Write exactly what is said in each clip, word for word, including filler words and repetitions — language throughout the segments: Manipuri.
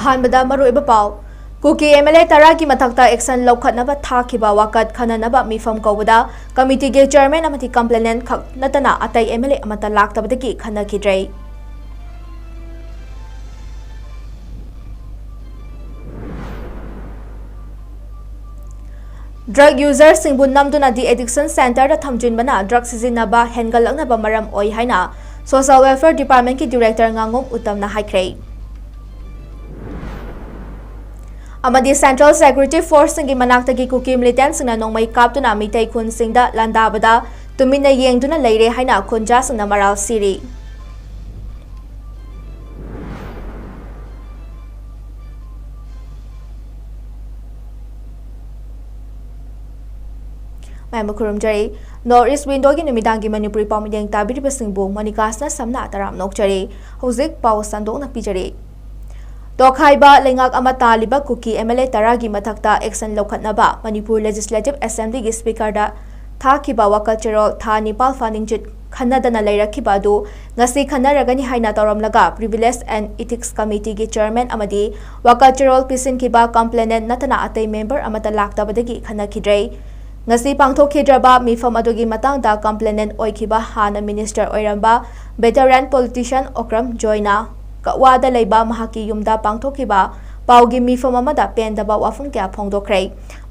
ꯑꯍꯥꯟꯕꯗ ꯃꯔꯨꯑꯣꯏꯕ ꯄꯥꯎ꯫ ꯀꯨꯀꯤ MLA ꯇꯔꯥꯒꯤ ꯃꯊꯛꯇ action ꯂꯧꯈꯠꯅꯕ ꯊꯥꯈꯤꯕ ꯋꯥꯀꯠ ꯈꯟꯅꯅꯕ ꯃꯤꯐꯝ ꯀꯧꯕꯗ committeeꯒꯤ chairman ꯑꯃꯗꯤ complainant ꯈꯛ ꯅꯠꯇꯅ ꯑꯇꯩ MLA ꯑꯃꯠꯇ ꯂꯥꯛꯇꯕꯗꯒꯤ ꯈꯟꯅꯈꯤꯗ꯭ꯔꯦ꯫ Drug userꯁꯤꯡꯕꯨ ꯅꯝꯗꯨꯅ de-addiction centreꯗ ꯊꯝꯖꯤꯟꯕꯅ drug ꯁꯤꯖꯤꯟꯅꯕ ꯍꯦꯟꯒꯠꯂꯛꯅꯕ ꯃꯔꯝ ꯑꯣꯏ ꯍꯥꯏꯅ Social Welfare Departmentꯀꯤ director ꯉꯥꯉꯣꯝ ꯎꯇꯝꯅ ꯍꯥꯏꯈ꯭ꯔꯦ꯫ ꯑꯃꯗꯤ Central Security Forceꯁꯤꯡꯒꯤ ꯃꯅꯥꯛꯇꯒꯤ ꯀꯨꯀꯤ militantꯁꯤꯡꯅ ꯅꯣꯡꯃꯩ ꯀꯥꯞꯇꯨꯅ ꯃꯤꯇꯩ ꯈꯨꯟꯁꯤꯡꯗ ꯂꯥꯟꯗꯥꯕꯗ ꯇꯨꯃꯤꯟꯅ ꯌꯦꯡꯗꯨꯅ ꯂꯩꯔꯦ ꯍꯥꯏꯅ ꯈꯨꯟꯖꯥꯁꯤꯡꯅ ꯃꯔꯥꯜ ꯁꯤꯔꯤ꯫ ꯃꯌꯥꯝꯕꯨ ꯈꯨꯔꯨꯝꯖꯔꯤ꯫ North East Windowꯒꯤ ꯅꯨꯃꯤꯗꯥꯡꯒꯤ ꯃꯅꯤꯄꯨꯔꯤ ꯄꯥꯎꯃꯤꯗꯤꯡ ꯇꯥꯕꯤꯔꯤꯕꯁꯤꯡꯕꯨ ꯃꯣꯅꯤꯀꯥꯁꯅ ꯁꯝꯅ ꯇꯔꯥꯝꯅ ꯑꯣꯛꯆꯔꯤ꯫ ꯍꯧꯖꯤꯛ ꯄꯥꯎ ꯁꯟꯗꯣꯛꯅ ꯄꯤꯖꯔꯤ꯫ ꯇꯣꯈꯥꯏꯕ ꯂꯩꯉꯥꯛ ꯑꯃ ꯇꯥꯜꯂꯤꯕ ꯀꯨꯀꯤ MLA ꯇꯔꯥꯒꯤ ꯃꯊꯛꯇ action ꯂꯧꯈꯠꯅꯕ ꯃꯅꯤꯄꯨꯔ Legislative Assemblyꯒꯤ speakerꯗ ꯊꯥꯈꯤꯕ ꯋꯥꯀꯠ ꯆꯦꯔꯣꯜ ꯊꯥ ꯅꯤꯄꯥꯜ ꯐꯥꯅꯤꯡꯆꯤꯠ ꯈꯟꯅꯗꯅ ꯂꯩꯔꯛꯈꯤꯕ ꯑꯗꯨ ꯉꯁꯤ ꯈꯟꯅꯔꯒꯅꯤ ꯍꯥꯏꯅ ꯇꯧꯔꯝꯂꯒ Privilege and Ethics Committeeꯒꯤ chairman ꯑꯃꯗꯤ ꯋꯥꯀꯠ ꯆꯦꯔꯣꯜ ꯄꯤꯁꯤꯟꯈꯤꯕ complainant ꯅꯠꯇꯅ ꯑꯇꯩ member ꯑꯃꯠꯇ ꯂꯥꯛꯇꯕꯗꯒꯤ ꯈꯟꯅꯈꯤꯗ꯭ꯔꯦ꯫ ꯉꯁꯤ ꯄꯥꯡꯊꯣꯛꯈꯤꯗ꯭ꯔꯕ ꯃꯤꯐꯝ ꯑꯗꯨꯒꯤ ꯃꯇꯥꯡꯗ complainant ꯑꯣꯏꯈꯤꯕ ꯍꯥꯟꯅ minister ꯑꯣꯏꯔꯝꯕ veteran politician ꯑꯣꯀ꯭ꯔꯝ ꯖꯣꯏꯅ ꯀꯛꯋꯥꯗ ꯂꯩꯕ ꯃꯍꯥꯛꯀꯤ ꯌꯨꯝꯗ ꯄꯥꯡꯊꯣꯛꯈꯤꯕ ꯄꯥꯎꯒꯤ ꯃꯤꯐꯝ ꯑꯃꯗ ꯄꯦꯟꯗꯕ ꯋꯥꯐꯝ ꯀꯌꯥ ꯐꯣꯡꯗꯣꯛꯈ꯭ꯔꯦ꯫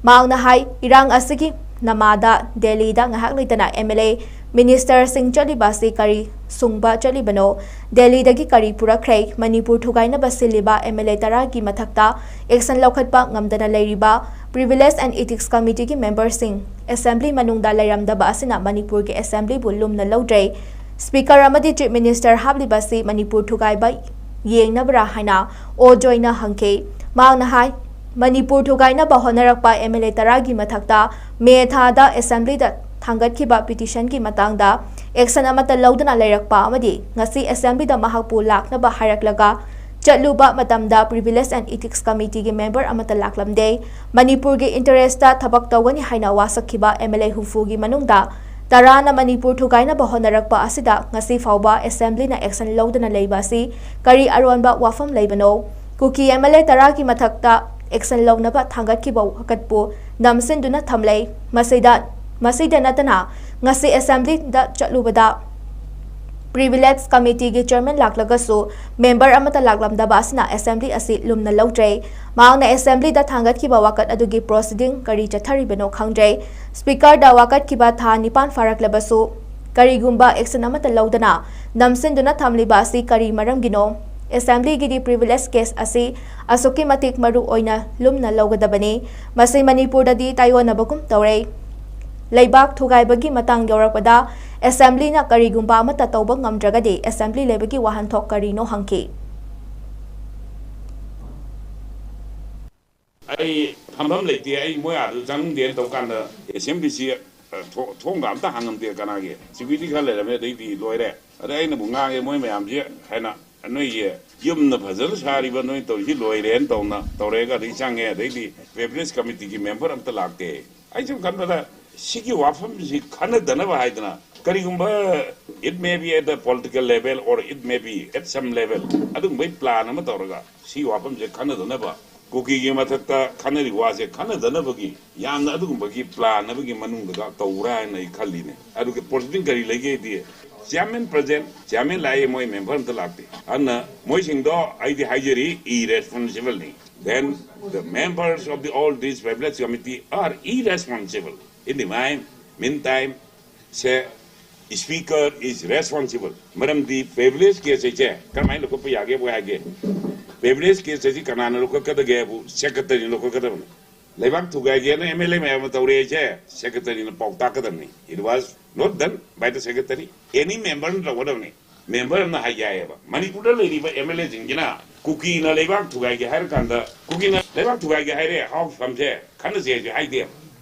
ꯃꯍꯥꯛꯅ ꯍꯥꯏ, ꯏꯔꯥꯡ ꯑꯁꯤꯒꯤ ꯅꯃꯥꯗ ꯗꯦꯜꯂꯤꯗ ꯉꯥꯏꯍꯥꯛ ꯂꯩꯇꯅ MLA, ministerꯁꯤꯡ ꯆꯠꯂꯤꯕ ꯑꯁꯤ ꯀꯔꯤ ꯁꯨꯡꯕ ꯆꯠꯂꯤꯕꯅꯣ? ꯗꯦꯜꯂꯤꯗꯒꯤ ꯀꯔꯤ ꯄꯨꯔꯛꯈ꯭ꯔꯦ? ꯃꯅꯤꯄꯨꯔ ꯊꯨꯒꯥꯏꯅꯕ ꯁꯤꯜꯂꯤꯕ MLA ꯇꯔꯥꯒꯤ ꯃꯊꯛꯇ action ꯂꯧꯈꯠꯄ ꯉꯝꯗꯅ ꯂꯩꯔꯤꯕ Privilege and Ethics Committeeꯒꯤ memberꯁꯤꯡ assembly ꯃꯅꯨꯡꯗ ꯂꯩꯔꯝꯗꯕ ꯑꯁꯤꯅ ꯃꯅꯤꯄꯨꯔꯒꯤ assemblyꯕꯨ ꯂꯨꯝꯅ ꯂꯧꯗ꯭ꯔꯦ꯫ Speaker ꯑꯃꯗꯤ Chief Minister ꯍꯥꯞꯂꯤꯕ ꯑꯁꯤ ꯃꯅꯤꯄꯨꯔ ꯊꯨꯒꯥꯏꯕ ꯌꯦꯡꯅꯕ꯭ꯔꯥ ꯍꯥꯏꯅ ꯑꯣ ꯖꯣꯏꯅ ꯍꯪꯈꯤ꯫ ꯃꯍꯥꯛꯅ ꯍꯥꯏ, ꯃꯅꯤꯄꯨꯔ ꯊꯨꯒꯥꯏꯅꯕ ꯍꯣꯠꯅꯔꯛꯄ MLA ꯇꯔꯥꯒꯤ ꯃꯊꯛꯇ ꯃꯦ ꯊꯥꯗ assemblyꯗ ꯊꯥꯡꯒꯠꯈꯤꯕ petitionꯒꯤ ꯃꯇꯥꯡꯗ action ꯑꯃꯠꯇ ꯂꯧꯗꯅ ꯂꯩꯔꯛꯄ ꯑꯃꯗꯤ ꯉꯁꯤ assemblyꯗ ꯃꯍꯥꯛꯄꯨ ꯂꯥꯛꯅꯕ ꯍꯥꯏꯔꯛꯂꯒ ꯆꯠꯂꯨꯕ ꯃꯇꯝꯗ Privilege and Ethics Committeeꯒꯤ member ꯑꯃꯠꯇ ꯂꯥꯛꯂꯝꯗꯦ꯫ ꯃꯅꯤꯄꯨꯔꯒꯤ interestꯇ ꯊꯕꯛ ꯇꯧꯒꯅꯤ ꯍꯥꯏꯅ ꯋꯥꯁꯛꯈꯤꯕ MLA ꯍꯨꯝꯐꯨꯒꯤ ꯃꯅꯨꯡꯗ ꯇꯔꯥꯅ ꯃꯅꯤꯄꯨꯔ ꯊꯨꯒꯥꯏꯅꯕ ꯍꯣꯠꯅꯔꯛꯄ ꯑꯁꯤꯗ ꯉꯁꯤ ꯐꯥꯎꯕ assemblyꯅ action ꯂꯧꯗꯅ ꯂꯩꯕ ꯑꯁꯤ ꯀꯔꯤ ꯑꯔꯣꯟꯕ ꯋꯥꯐꯝ ꯂꯩꯕꯅꯣ? ꯀꯨꯀꯤ ꯑꯦꯝ ꯑꯦꯜ ꯑꯦ ꯇꯔꯥꯒꯤ ꯃꯊꯛꯇ ꯑꯦꯛꯁꯟ ꯂꯧꯅꯕ ꯊꯥꯡꯒꯠꯈꯤꯕ ꯋꯥꯀꯠꯄꯨ ꯅꯝꯁꯤꯟꯗꯨꯅ ꯊꯝꯂꯦ꯫ ꯃꯁꯤꯗ, ꯃꯁꯤꯗ ꯅꯠꯇꯅ ꯉꯁꯤ ꯑꯦꯁꯦꯝꯕ꯭ꯂꯤꯗ ꯆꯠꯂꯨꯕꯗ ꯄ꯭ꯔꯤꯚꯤꯂꯦꯖ ꯀꯃꯤꯇꯤꯒꯤ ꯆꯤꯌꯔꯃꯦꯟ ꯂꯥꯛꯂꯒꯁꯨ ꯃꯦꯝꯕꯔ ꯑꯃꯠꯇ ꯂꯥꯛꯂꯝꯗꯕ ꯑꯁꯤꯅ ꯑꯦꯁꯦꯝꯕ꯭ꯂꯤ ꯑꯁꯤ ꯂꯨꯝꯅ ꯂꯧꯗ꯭ꯔꯦ꯫ ꯃꯍꯥꯛꯅ ꯑꯦꯁꯦꯝꯕ꯭ꯂꯤꯗ ꯊꯥꯡꯒꯠꯈꯤꯕ ꯋꯥꯀꯠ ꯑꯗꯨꯒꯤ ꯄ꯭ꯔꯣꯁꯤꯗꯤꯡ ꯀꯔꯤ ꯆꯠꯊꯔꯤꯕꯅꯣ ꯈꯪꯗ꯭ꯔꯦ꯫ ꯁ꯭ꯄꯤꯀꯔꯗ ꯋꯥꯀꯠꯈꯤꯕ ꯊꯥ ꯅꯤꯄꯥꯟ ꯐꯥꯔꯛꯂꯕꯁꯨ ꯀꯔꯤꯒꯨꯝꯕ ꯑꯦꯛꯁꯟ ꯑꯃꯠꯇ ꯂꯧꯗꯅ ꯅꯝꯁꯤꯟꯗꯨꯅ ꯊꯝꯂꯤꯕ ꯑꯁꯤ ꯀꯔꯤ ꯃꯔꯝꯒꯤꯅꯣ? ꯑꯦꯁꯦꯝꯕ꯭ꯂꯤꯒꯤꯗꯤ ꯄ꯭ꯔꯤꯚꯤꯂꯦꯖ ꯀꯦꯁ ꯑꯁꯤ ꯑꯁꯨꯛꯀꯤ ꯃꯇꯤꯛ ꯃꯔꯨ ꯑꯣꯏꯅ ꯂꯨꯝꯅ ꯂꯧꯒꯗꯕꯅꯤ꯫ ꯃꯁꯤ ꯃꯅꯤꯄꯨꯔꯗꯗꯤ ꯇꯥꯏꯑꯣꯟꯅꯕꯒꯨꯝ ꯇꯧꯔꯦ꯫ ꯂꯩꯕꯥꯛ ꯊꯨꯒꯥꯏꯕꯒꯤ ꯃꯇꯥꯡ ꯌꯧꯔꯛꯄꯗ ꯑꯦꯁꯦꯝꯕ꯭ꯂꯤꯅ ꯀꯔꯤꯒꯨꯝꯕ ꯑꯃꯠꯇ ꯇꯧꯕ ꯉꯝꯗ꯭ꯔꯒꯗꯤ ꯑꯦꯁꯦꯝꯕ꯭ꯂꯤ ꯂꯩꯕꯒꯤ ꯋꯥꯍꯟꯊꯣꯛ ꯀꯔꯤꯅꯣ ꯍꯪꯈꯤ꯫ ꯑꯩ ꯐꯝꯐꯝ ꯂꯩꯇꯦ, ꯑꯩ ꯃꯣꯏ ꯑꯥꯗ ꯆꯪꯅꯤꯡꯗꯦꯅ ꯇꯧ ꯀꯥꯟꯗ ꯑꯦꯁꯦꯝꯕ꯭ꯂꯤꯁꯤ ꯊꯣꯡꯒ ꯑꯝꯇ ꯍꯥꯡꯉꯝꯗꯦ꯫ ꯀꯅꯥꯒꯤ ꯁꯦꯀ꯭ꯌꯨꯔꯤꯇꯤ ꯈꯔ ꯂꯩꯔꯝꯃꯦ, ꯑꯗꯩꯗꯤ ꯂꯣꯏꯔꯦ꯫ ꯑꯗ ꯑꯩꯅꯕꯨ ꯉꯥꯡꯉꯦ, ꯃꯣꯏ ꯃꯌꯥꯝꯁꯦ ꯍꯥꯏꯅ, ꯅꯣꯏꯁꯦ ꯌꯨꯝꯅ ꯐꯖꯅ ꯁꯥꯔꯤꯕ ꯅꯣꯏ ꯇꯧꯔꯤꯁꯤ ꯂꯣꯏꯔꯦꯅ ꯇꯧꯅ ꯇꯧꯔꯦꯒ ꯑꯗꯩ ꯆꯪꯉꯦ꯫ ꯑꯗꯩꯗꯤ ꯄꯦꯕ꯭ꯔꯦꯖ ꯀꯃꯤꯇꯤꯒꯤ ꯃꯦꯝꯕꯔ ꯑꯝꯇ ꯂꯥꯛꯇꯦ꯫ ꯑꯩ ꯁꯨꯝ ꯈꯟꯕꯗ ꯁꯤꯒꯤ ꯋꯥꯐꯝꯁꯤ ꯈꯟꯅꯗꯅꯕ ꯍꯥꯏꯗꯅ ꯀꯔꯤꯒꯨꯝꯕ it may be at the political level or it may be at some level ꯑꯗꯨꯒꯨꯝꯕꯒꯤ ꯄ꯭ꯂꯥꯟ ꯑꯃ ꯇꯧꯔꯒ ꯁꯤ ꯋꯥꯐꯝꯁꯦ ꯈꯟꯅꯗꯅꯕ, ꯀꯨꯀꯤꯒꯤ ꯃꯊꯛꯇ ꯈꯟꯅꯔꯤ ꯋꯥꯁꯦ ꯈꯟꯅꯗꯅꯕꯒꯤ ꯌꯥꯝꯅ ꯑꯗꯨꯒꯨꯝꯕꯒꯤ ꯄ꯭ꯂꯥꯟ ꯑꯃꯒꯤ ꯃꯅꯨꯡꯗꯒ ꯇꯧꯕ꯭ꯔꯥ ꯍꯥꯏꯅ ꯑꯩ ꯈꯜꯂꯤꯅꯦ꯫ ꯑꯗꯨꯒ ꯄ꯭ꯔꯣꯁꯤꯗꯤꯡ ꯀꯔꯤ ꯂꯩꯒꯦꯗꯤ ꯆꯤꯌꯥꯔꯃꯦꯟ ꯄ꯭ꯔꯖꯦꯟ, ꯆꯤꯌꯥꯔꯃꯦꯟ ꯂꯥꯛꯑꯦ, ꯃꯣꯏ ꯃꯦꯝꯕꯔ ꯑꯝꯇ ꯂꯥꯛꯇꯦ꯫ ꯑꯗꯨꯅ ꯃꯣꯏꯁꯤꯡꯗꯣ ꯑꯩꯗꯤ ꯍꯥꯏꯖꯔꯤ, ꯏꯔꯦꯁꯄꯣꯟꯁꯤꯕꯜꯅꯤ꯫ Then the members of the all these privilege committee are irresponsible in the meantime. Say, speaker is responsible. ꯃꯔꯝꯗꯤ ꯄ꯭ꯔꯤꯚꯤꯂꯦꯖ ꯀꯦꯁ ꯍꯥꯏꯁꯦ ꯀꯔꯝꯍꯥꯏꯅ ꯂꯧꯈꯠꯄ ꯌꯥꯒꯦꯕꯨ ꯍꯥꯏꯒꯦ, ꯄ꯭ꯔꯤꯚꯤꯂꯦꯖ ꯀꯦꯁ ꯍꯥꯏꯁꯤ ꯀꯅꯥꯅ ꯂꯧꯈꯠꯀꯗꯒꯦꯕꯨ ꯁꯦꯀ꯭ꯔꯦꯇꯔꯤꯅ ꯂꯧꯈꯠꯀꯗꯕꯅꯤ꯫ ꯂꯩꯕꯥꯛ ꯊꯨꯒꯥꯏꯒꯦꯅ ꯑꯦꯝ ꯑꯦꯜ ꯑꯦ ꯃꯌꯥꯝ ꯑꯃ ꯇꯧꯔꯦ ꯍꯥꯏꯁꯦ ꯁꯦꯀ꯭ꯔꯦꯇꯔꯤꯅ ꯄꯥꯎ ꯇꯥꯛꯀꯗꯕꯅꯤ꯫ It was not done by the secretary. Any member ꯅ ꯇꯧꯒꯗꯕꯅꯤ꯫ ꯃꯦꯝꯕꯔ ꯑꯃꯅ ꯍꯥꯏ ꯌꯥꯏꯌꯦꯕ, ꯃꯅꯤꯄꯨꯔꯗ ꯂꯩꯔꯤꯕ ꯑꯦꯝ ꯑꯦꯜ ꯑꯦꯁꯤꯡꯁꯤꯅ ꯀꯨꯀꯤꯅ ꯂꯩꯕꯥꯛ ꯊꯨꯒꯥꯏꯒꯦ ꯍꯥꯏꯔ ꯀꯥꯟꯗ, ꯀꯨꯀꯤꯅ ꯂꯩꯕꯥꯛ ꯊꯨꯒꯥꯏꯒꯦ ꯍꯥꯏꯔꯦ, ꯍꯥꯎꯁ ꯐꯝꯁꯦ ꯈꯟꯅꯁꯦ ꯍꯥꯏꯁꯦ ꯍꯥꯏꯗꯦꯕ꯫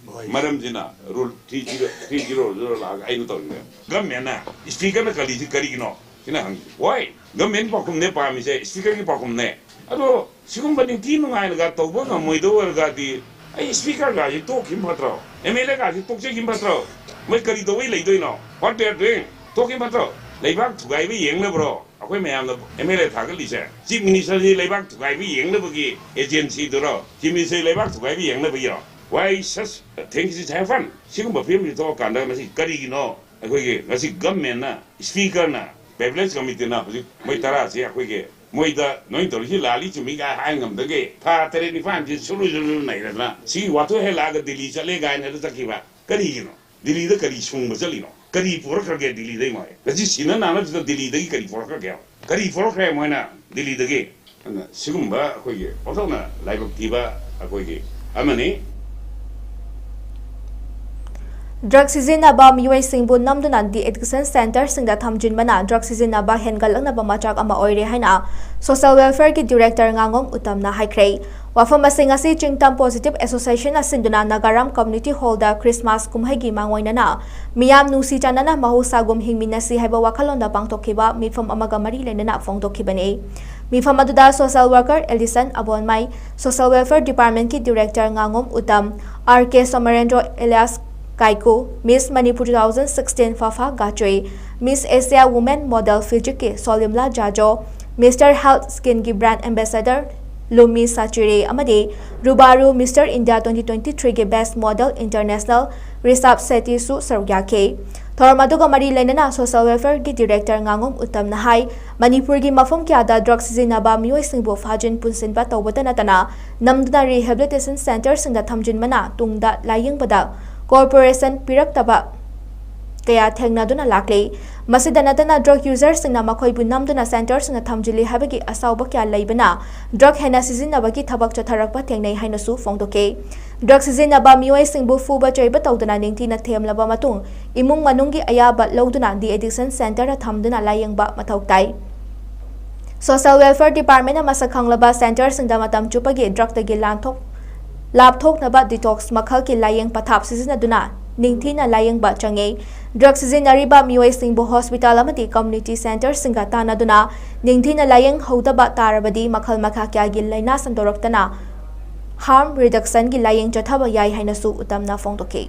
ꯃꯔꯝꯁꯤꯅ rule three zero three zero zero ꯂꯥꯛꯑꯒ ꯑꯩꯅ ꯇꯧꯔꯤꯅꯦ꯫ ꯒꯃꯦꯟꯅ ꯁ꯭ꯄꯤꯀꯔꯅ ꯀꯜꯂꯤꯁꯤ ꯀꯔꯤꯒꯤꯅꯣ ꯁꯤꯅ ꯍꯪꯉꯤ꯫ ꯍꯣꯏ, ꯒꯃꯦꯟ ꯄꯥꯎꯈꯨꯝꯅꯦ ꯄꯥꯝꯃꯤꯁꯦ, ꯁ꯭ꯄꯤꯀꯔꯒꯤ ꯄꯥꯎꯈꯨꯝꯅꯦ꯫ ꯑꯗꯣ ꯁꯤꯒꯨꯝꯕ ꯅꯤꯡꯊꯤ ꯅꯨꯡꯉꯥꯏꯅꯒ ꯇꯧꯕ ꯉꯝꯃꯣꯏꯗꯧ ꯑꯣꯏꯔꯒꯗꯤ ꯑꯩ ꯁ꯭ꯄꯤꯀꯔꯒꯁꯤ ꯇꯣꯛꯈꯤꯕ ꯐꯠꯇ꯭ꯔꯣ? ꯑꯦꯝ ꯑꯦꯜ ꯑꯦꯒꯁꯤ ꯇꯣꯛꯆꯈꯤꯕ ꯐꯠꯇ꯭ꯔꯣ? ꯃꯣꯏ ꯀꯔꯤ ꯇꯧꯕꯩ ꯂꯩꯗꯣꯏꯅꯣ? What they are doing? ꯇꯣꯛꯈꯤꯕ ꯐꯠꯇ꯭ꯔꯣ? ꯂꯩꯕꯥꯛ ꯊꯨꯒꯥꯏꯕ ꯌꯦꯡꯅꯕ꯭ꯔꯣ? ꯑꯩꯈꯣꯏ ꯃꯌꯥꯝꯅ ꯑꯦꯝ ꯑꯦꯜ ꯑꯦ ꯊꯥꯒꯠꯂꯤꯁꯦ ꯆꯤꯐ ꯃꯤꯅꯤꯁꯇꯔꯁꯤ ꯂꯩꯕꯥꯛ ꯊꯨꯒꯥꯏꯕ ꯌꯦꯡꯅꯕꯒꯤ ꯑꯦꯖꯦꯟꯁꯤꯗꯨꯔꯣ? ꯆꯤꯐ ꯃꯤꯅꯤꯁꯇꯔ ꯂꯩꯕꯥꯛ ꯊꯨꯒꯥꯏꯕ ꯌꯦꯡꯅꯕꯒꯤꯔꯣ? Why such things is happen? ꯁꯤꯒꯨꯝꯕ ꯐꯤꯕꯝꯁꯤ ꯊꯣꯛꯑꯀꯥꯟꯗ ꯃꯁꯤ ꯀꯔꯤꯒꯤꯅꯣ? ꯑꯩꯈꯣꯏꯒꯤ ꯉꯁꯤ ꯒꯚꯔꯟꯃꯦꯟꯅ, ꯁ꯭ꯄꯤꯀꯔꯅ, ꯄꯦꯕ꯭ꯂꯦꯁ ꯀꯃꯤꯇꯤꯅ ꯍꯧꯖꯤꯛ ꯃꯣꯏ ꯇꯔꯥꯁꯤ ꯑꯩꯈꯣꯏꯒꯤ ꯃꯣꯏꯗ ꯅꯣꯏ ꯇꯧꯔꯤꯁꯤ ꯂꯥꯜꯂꯤ ꯆꯨꯝꯃꯤ ꯀꯥꯏ ꯍꯥꯏ ꯉꯝꯗꯒꯦ ꯊꯥ ꯇꯔꯦꯠ ꯅꯤꯄꯥꯟꯁꯤ ꯁꯨꯔꯨ ꯁꯨꯔꯨ ꯅꯩꯔꯗꯅ ꯁꯤꯒꯤ ꯋꯥꯊꯣꯛ ꯍꯦꯛ ꯂꯥꯛꯑꯒ ꯗꯤꯜꯂꯤ ꯆꯠꯂꯦ ꯀꯥꯏꯅ ꯍꯦꯛꯇ ꯆꯠꯈꯤꯕ ꯀꯔꯤꯒꯤꯅꯣ? ꯗꯤꯜꯂꯤꯗ ꯀꯔꯤ ꯁꯨꯡꯕ ꯆꯠꯂꯤꯅꯣ? ꯀꯔꯤ ꯄꯨꯔꯛꯈ꯭ꯔꯒꯦ ꯗꯤꯜꯂꯤꯗꯩ ꯃꯣꯏ? ꯉꯁꯤ ꯁꯤꯅ ꯅꯥꯅꯕꯁꯤꯗ ꯗꯤꯜꯂꯤꯗꯒꯤ ꯀꯔꯤ ꯄꯨꯔꯛꯈ꯭ꯔꯒꯦ? ꯀꯔꯤ ꯄꯨꯔꯛꯈ꯭ꯔꯦ ꯃꯣꯏꯅ ꯗꯤꯜꯂꯤꯗꯒꯤ? ꯑꯗꯨꯅ ꯁꯤꯒꯨꯝꯕ ꯑꯩꯈꯣꯏꯒꯤ ꯑꯣꯟꯊꯣꯛꯅ ꯂꯥꯏꯕꯛ ꯊꯤꯕ ꯑꯩꯈꯣꯏꯒꯤ ꯑꯃꯅꯤ꯫ ꯗ꯭ꯔꯒ ꯁꯤꯖꯤꯟꯅꯕ ꯃꯤꯑꯣꯏꯁꯤꯡꯕꯨ ꯅꯝꯗꯨꯅ ꯗꯤ ꯑꯦꯗꯤꯛꯁꯟ ꯁꯦꯟꯇꯔꯁꯤꯡꯗ ꯊꯝꯖꯤꯟꯕꯅ ꯗ꯭ꯔꯒ ꯁꯤꯖꯤꯟꯅꯕ ꯍꯦꯟꯒꯠꯂꯛꯅꯕ ꯃꯆꯥꯛ ꯑꯃ ꯑꯣꯏꯔꯦ ꯍꯥꯏꯅ ꯁꯣꯁꯤꯌꯦꯜ ꯋꯦꯜꯐꯤꯌꯔꯒꯤ ꯗꯤꯔꯦꯛꯇꯔ ꯉꯥꯉꯣꯝ ꯎꯇꯝꯅ ꯍꯥꯏꯈ꯭ꯔꯦ꯫ ꯋꯥꯐꯝ ꯑꯁꯤ ꯉꯁꯤ ꯆꯤꯡꯇꯝ ꯄꯣꯖꯤꯇꯤꯚ ꯑꯦꯁꯣꯁꯤꯌꯦꯁꯟꯅ ꯁꯤꯟꯗꯨꯅ ꯅꯥꯒꯥꯔꯥꯝ ꯀꯝꯌꯨꯅꯤꯇꯤ ꯍꯣꯜꯗ ꯈ꯭ꯔꯤꯁꯃꯥꯁ ꯀꯨꯝꯍꯩꯒꯤ ꯃꯥꯡꯑꯣꯏꯅꯅ ꯃꯤꯌꯥꯝ ꯅꯨꯡꯁꯤ ꯆꯥꯟꯅꯅ ꯃꯍꯧꯁꯥꯒꯨꯝ ꯍꯤꯡꯃꯤꯟꯅꯁꯤ ꯍꯥꯏꯕ ꯋꯥꯈꯜꯂꯣꯟꯗ ꯄꯥꯡꯊꯣꯛꯈꯤꯕ ꯃꯤꯐꯝ ꯑꯃꯒ ꯃꯔꯤ ꯂꯩꯅꯅ ꯐꯣꯡꯗꯣꯛꯈꯤꯕꯅꯤ꯫ ꯃꯤꯐꯝ ꯑꯗꯨꯗ social worker Alison Abonmai, social welfare ꯗꯤꯄꯥꯔꯠꯃꯦꯟꯠꯀꯤ ꯗꯤꯔꯦꯛꯇꯔ ꯉꯥꯉꯣꯝ Uttam, R K Somorendro Elias Kaiku, miss Manipur two thousand sixteen ꯐꯐꯥ ꯒꯥꯆꯣꯏ, ꯃꯤꯁ ꯑꯦꯁꯤꯌꯥ ꯋꯨꯃꯦꯟ ꯃꯣꯗꯦꯜ ꯐꯤꯖꯤꯛꯀꯤ ꯁꯣꯂꯤꯝꯂꯥ ꯖꯥꯖꯣ, ꯃꯤꯁꯇꯔ ꯍꯦꯜꯊ ꯁ꯭ꯀꯤꯝꯒꯤ ꯕ꯭ꯔꯥꯟꯗ ꯑꯦꯝꯕꯦꯁꯦꯗꯔ ꯂꯨꯃꯤ ꯁꯥꯆꯤꯔꯦ ꯑꯃꯗꯤ Rubaru mister India twenty twenty threeꯒꯤ ꯕꯦꯁ ꯃꯣꯗꯦꯜ ꯏꯟꯇꯔꯅꯦꯁꯅꯦꯜ ꯔꯤꯁꯥꯕ ꯁꯦꯇꯤꯁꯨ ꯁꯔꯨꯛ ꯌꯥꯈꯤ꯫ ꯊꯧꯔꯝ ꯑꯗꯨꯒ ꯃꯔꯤ ꯂꯩꯅꯅ ꯁꯣꯁꯤꯌꯦꯜ ꯋꯦꯜꯐꯤꯌꯔꯒꯤ ꯗꯤꯔꯦꯛꯇꯔ ꯉꯥꯉꯣꯝ ꯎꯇꯝꯅ ꯍꯥꯏ, ꯃꯅꯤꯄꯨꯔꯒꯤ ꯃꯐꯝ ꯀꯌꯥꯗ ꯗ꯭ꯔꯒ ꯁꯤꯖꯤꯟꯅꯕ ꯃꯤꯑꯣꯏꯁꯤꯡꯕꯨ ꯐꯥꯖꯤꯟ ꯄꯨꯟꯁꯤꯟꯕ ꯇꯧꯕꯇ ꯅꯠꯇꯅ ꯅꯝꯗꯨꯅ ꯔꯤꯍꯦꯕꯤꯂꯤꯇꯦꯁꯟ ꯁꯦꯟꯇꯔꯁꯤꯡꯗ ꯊꯝꯖꯤꯟꯕꯅ ꯇꯨꯡꯗ ꯂꯥꯌꯦꯡꯕꯗ ꯀꯣꯔꯄꯣꯔꯦꯁꯟ ꯄꯤꯔꯛꯇꯕ ꯀꯌꯥ ꯊꯦꯡꯅꯗꯨꯅ ꯂꯥꯛꯂꯤ꯫ ꯃꯁꯤꯗ ꯅꯠꯇꯅ ꯗ꯭ꯔꯒ ꯌꯨꯖꯔꯁꯤꯡꯅ ꯃꯈꯣꯏꯕꯨ ꯅꯝꯗꯨꯅ ꯁꯦꯟꯇꯔꯁꯤꯡꯗ ꯊꯝꯖꯤꯜꯂꯤ ꯍꯥꯏꯕꯒꯤ ꯑꯁꯥꯎꯕ ꯀꯌꯥ ꯂꯩꯕꯅ ꯗ꯭ꯔꯒ ꯍꯦꯟꯅ ꯁꯤꯖꯤꯟꯅꯕꯒꯤ ꯊꯕꯛ ꯆꯠꯊꯔꯛꯄ ꯊꯦꯡꯅꯩ ꯍꯥꯏꯅꯁꯨ ꯐꯣꯡꯗꯣꯛꯈꯤ꯫ ꯗ꯭ꯔꯒ ꯁꯤꯖꯤꯟꯅꯕ ꯃꯤꯑꯣꯏꯁꯤꯡꯕꯨ ꯐꯨꯕ ꯆꯩꯕ ꯇꯧꯗꯨꯅ ꯅꯤꯡꯊꯤꯅ ꯊꯦꯝꯂꯕ ꯃꯇꯨꯡ ꯏꯃꯨꯡ ꯃꯅꯨꯡꯒꯤ ꯑꯌꯥꯕ ꯂꯧꯗꯨꯅ ꯗꯤ ꯑꯦꯗꯤꯛꯁꯟ ꯁꯦꯟꯇꯔꯗ ꯊꯝꯗꯨꯅ ꯂꯥꯌꯦꯡꯕ ꯃꯊꯧ ꯇꯥꯏ꯫ ꯁꯣꯁꯤꯌꯦꯜ ꯋꯦꯜꯐꯤꯌꯔ ꯗꯤꯄꯥꯔꯠꯃꯦꯟꯅ ꯃꯁꯛ ꯈꯪꯂꯕ ꯁꯦꯟꯇꯔꯁꯤꯡꯗ ꯃꯇꯝ ꯆꯨꯞꯄꯒꯤ ꯗ꯭ꯔꯒꯇꯒꯤ ꯂꯥꯟꯊꯣꯛ ꯂꯥꯞꯊꯣꯛꯅꯕ ꯗꯤꯇꯣꯛꯁ ꯃꯈꯜꯒꯤ ꯂꯥꯌꯦꯡ ꯄꯊꯥꯞ ꯁꯤꯖꯤꯟꯅꯗꯨꯅ ꯅꯤꯡꯊꯤꯅ ꯂꯥꯌꯦꯡꯕ ꯆꯪꯉꯤ꯫ ꯗ꯭ꯔꯒ ꯁꯤꯖꯤꯟꯅꯔꯤꯕ ꯃꯤꯑꯣꯏꯁꯤꯡꯕꯨ ꯍꯣꯁꯄꯤꯇꯥꯜ ꯑꯃꯗꯤ ꯀꯝꯌꯨꯅꯤꯇꯤ ꯁꯦꯟꯇꯔꯁꯤꯡꯒ ꯇꯥꯟꯅꯗꯨꯅ ꯅꯤꯡꯊꯤꯅ ꯂꯥꯌꯦꯡꯍꯧꯗꯕ ꯇꯥꯔꯕꯗꯤ ꯃꯈꯜ ꯃꯈꯥ ꯀꯌꯥꯒꯤ ꯂꯥꯏꯅꯥ ꯁꯟꯗꯣꯔꯛꯇꯅ ꯍꯥꯔꯝ ꯔꯤꯗꯛꯁꯟꯒꯤ ꯂꯥꯌꯦꯡ ꯆꯠꯊꯕ ꯌꯥꯏ ꯍꯥꯏꯅꯁꯨ ꯎꯇꯝꯅ ꯐꯣꯡꯗꯣꯛꯈꯤ꯫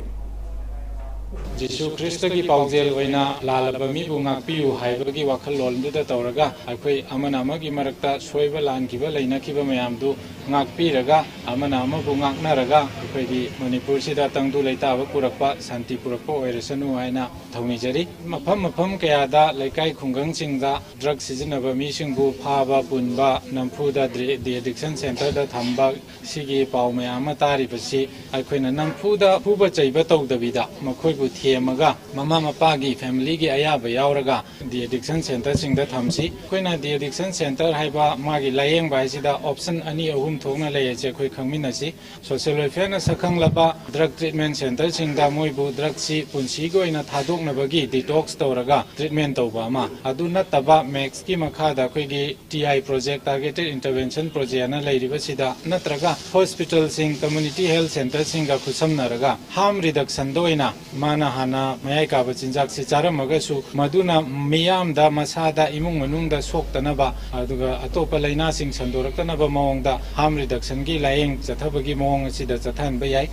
ꯖꯤꯁꯨ ꯈ꯭ꯔꯤꯁꯇꯒꯤ ꯄꯥꯎꯖꯦꯜ ꯑꯣꯏꯅ ꯂꯥꯜꯂꯕ ꯃꯤꯕꯨ ꯉꯥꯛꯄꯤꯌꯨ ꯍꯥꯏꯕꯒꯤ ꯋꯥꯈꯜꯂꯣꯟꯗꯨꯗ ꯇꯧꯔꯒ ꯑꯩꯈꯣꯏ ꯑꯃꯅ ꯑꯃꯒꯤ ꯃꯔꯛꯇ ꯁꯣꯏꯕ ꯂꯥꯟꯈꯤꯕ ꯂꯩꯅꯈꯤꯕ ꯃꯌꯥꯝꯗꯨ ꯉꯥꯛꯄꯤꯔꯒ ꯑꯃꯅ ꯑꯃꯕꯨ ꯉꯥꯛꯅꯔꯒ ꯑꯩꯈꯣꯏꯒꯤ ꯃꯅꯤꯄꯨꯔꯁꯤꯗ ꯇꯪꯗꯨ ꯂꯩꯇꯥꯕ ꯄꯨꯔꯛꯄ, ꯁꯥꯟꯇꯤ ꯄꯨꯔꯛꯄ ꯑꯣꯏꯔꯁꯅꯨ ꯍꯥꯏꯅ ꯊꯧꯅꯤꯖꯔꯤ꯫ ꯃꯐꯝ ꯃꯐꯝ ꯀꯌꯥꯗ ꯂꯩꯀꯥꯏ ꯈꯨꯡꯒꯪꯁꯤꯡꯗ ꯗ꯭ꯔꯒ ꯁꯤꯖꯤꯟꯅꯕ ꯃꯤꯁꯤꯡꯕꯨ ꯐꯥꯕ, ꯄꯨꯟꯕ, ꯅꯝꯐꯨꯗ ꯗ꯭ꯔꯤ-, ꯗꯤ ꯑꯦꯗꯤꯛꯁꯟ ꯁꯦꯟꯇꯔꯗ ꯊꯝꯕ, ꯁꯤꯒꯤ ꯄꯥꯎ ꯃꯌꯥꯝ ꯑꯃ ꯇꯥꯔꯤꯕꯁꯤ ꯑꯩꯈꯣꯏꯅ ꯅꯝꯐꯨꯗ ꯐꯨꯕ ꯆꯩꯕ ꯇꯧꯗꯕꯤꯗ ꯃꯈꯣꯏꯕꯨ ꯊꯦꯝꯃꯒ ꯃꯃꯥ ꯃꯄꯥꯒꯤ, ꯐꯦꯃꯤꯂꯤꯒꯤ ꯑꯌꯥꯕ ꯌꯥꯎꯔꯒ ꯗꯤ ꯑꯦꯗꯤꯛꯁꯟ ꯁꯦꯟꯇꯔꯁꯤꯡꯗ ꯊꯝꯁꯤ꯫ ꯑꯩꯈꯣꯏꯅ ꯗꯤ ꯑꯦꯗꯤꯛꯁꯟ ꯁꯦꯟꯇꯔ ꯍꯥꯏꯕ ꯃꯥꯒꯤ ꯂꯥꯌꯦꯡꯕ ꯍꯥꯏꯁꯤꯗ ꯑꯣꯞꯁꯟ ꯑꯅꯤ ꯑꯍꯨꯝ ꯊꯣꯛꯅ ꯂꯩ ꯍꯥꯏꯁꯦ ꯑꯩꯈꯣꯏ ꯈꯪꯃꯤꯟꯅꯁꯤ꯫ ꯁꯣꯁꯤꯌꯦꯜ ꯋꯦꯜꯐꯤꯌꯔꯅ ꯁꯛꯈꯪꯂꯕ ꯗ꯭ꯔꯒ ꯇ꯭ꯔꯤꯠꯃꯦꯟ ꯁꯦꯟꯇꯔꯁꯤꯡꯗ ꯃꯣꯏꯕꯨ ꯗ꯭ꯔꯒꯁꯤ ꯄꯨꯟꯁꯤꯒꯤ ꯑꯣꯏꯅ ꯊꯥꯗꯣꯛꯅꯕꯒꯤ ꯗꯤꯇꯣꯛꯁ ꯇꯧꯔꯒ ꯇ꯭ꯔꯤꯠꯃꯦꯟ ꯇꯧꯕ ꯑꯃ, ꯑꯗꯨ ꯅꯠꯇꯕ ꯃꯦꯛꯁꯀꯤ ꯃꯈꯥꯗ ꯑꯩꯈꯣꯏꯒꯤ ꯇꯤ ꯑꯥꯏ ꯄ꯭ꯔꯣꯖꯦꯛ, ꯇꯥꯔꯒꯦꯇꯦꯗ ꯏꯟꯇꯔꯚꯦꯟꯁꯟ ꯄ꯭ꯔꯣꯖꯦꯛ ꯑꯅ ꯂꯩꯔꯤꯕꯁꯤꯗ ꯅꯠꯇ꯭ꯔꯒ ꯍꯣꯁꯄꯤꯇꯥꯜꯁꯤꯡ, ꯀꯝꯃ꯭ꯌꯨꯅꯤꯇꯤ ꯍꯦꯜꯊ ꯁꯦꯟꯇꯔꯁꯤꯡꯒ ꯈꯨꯠꯁꯝꯅꯔꯒ ꯍꯥꯔꯝ ꯔꯤꯗꯛꯁꯟꯗ ꯑꯣꯏꯅ ꯃꯥꯅ ꯍꯥꯟꯅ ꯃꯌꯥꯏ ꯀꯥꯕ ꯆꯤꯟꯖꯥꯛꯁꯤ ꯆꯥꯔꯝꯃꯒꯁꯨ ꯃꯗꯨꯅ ꯃꯤꯌꯥꯝꯗ, ꯃꯁꯥꯗ, ꯏꯃꯨꯡ ꯃꯅꯨꯡꯗ ꯁꯣꯛꯇꯅꯕ ꯑꯗꯨꯒ ꯑꯇꯣꯞꯄ ꯂꯥꯏꯅꯥꯁꯤꯡ ꯁꯟꯗꯣꯔꯛꯇꯅꯕ ꯃꯑꯣꯡꯗ ꯍꯥꯔꯝ ꯔꯤꯗꯛꯁꯟꯒꯤ ꯂꯥꯌꯦꯡ ꯆꯠꯊꯕꯒꯤ ꯃꯑꯣꯡ ꯑꯁꯤꯗ ꯆꯠꯊꯍꯟꯕ ꯌꯥꯏ꯫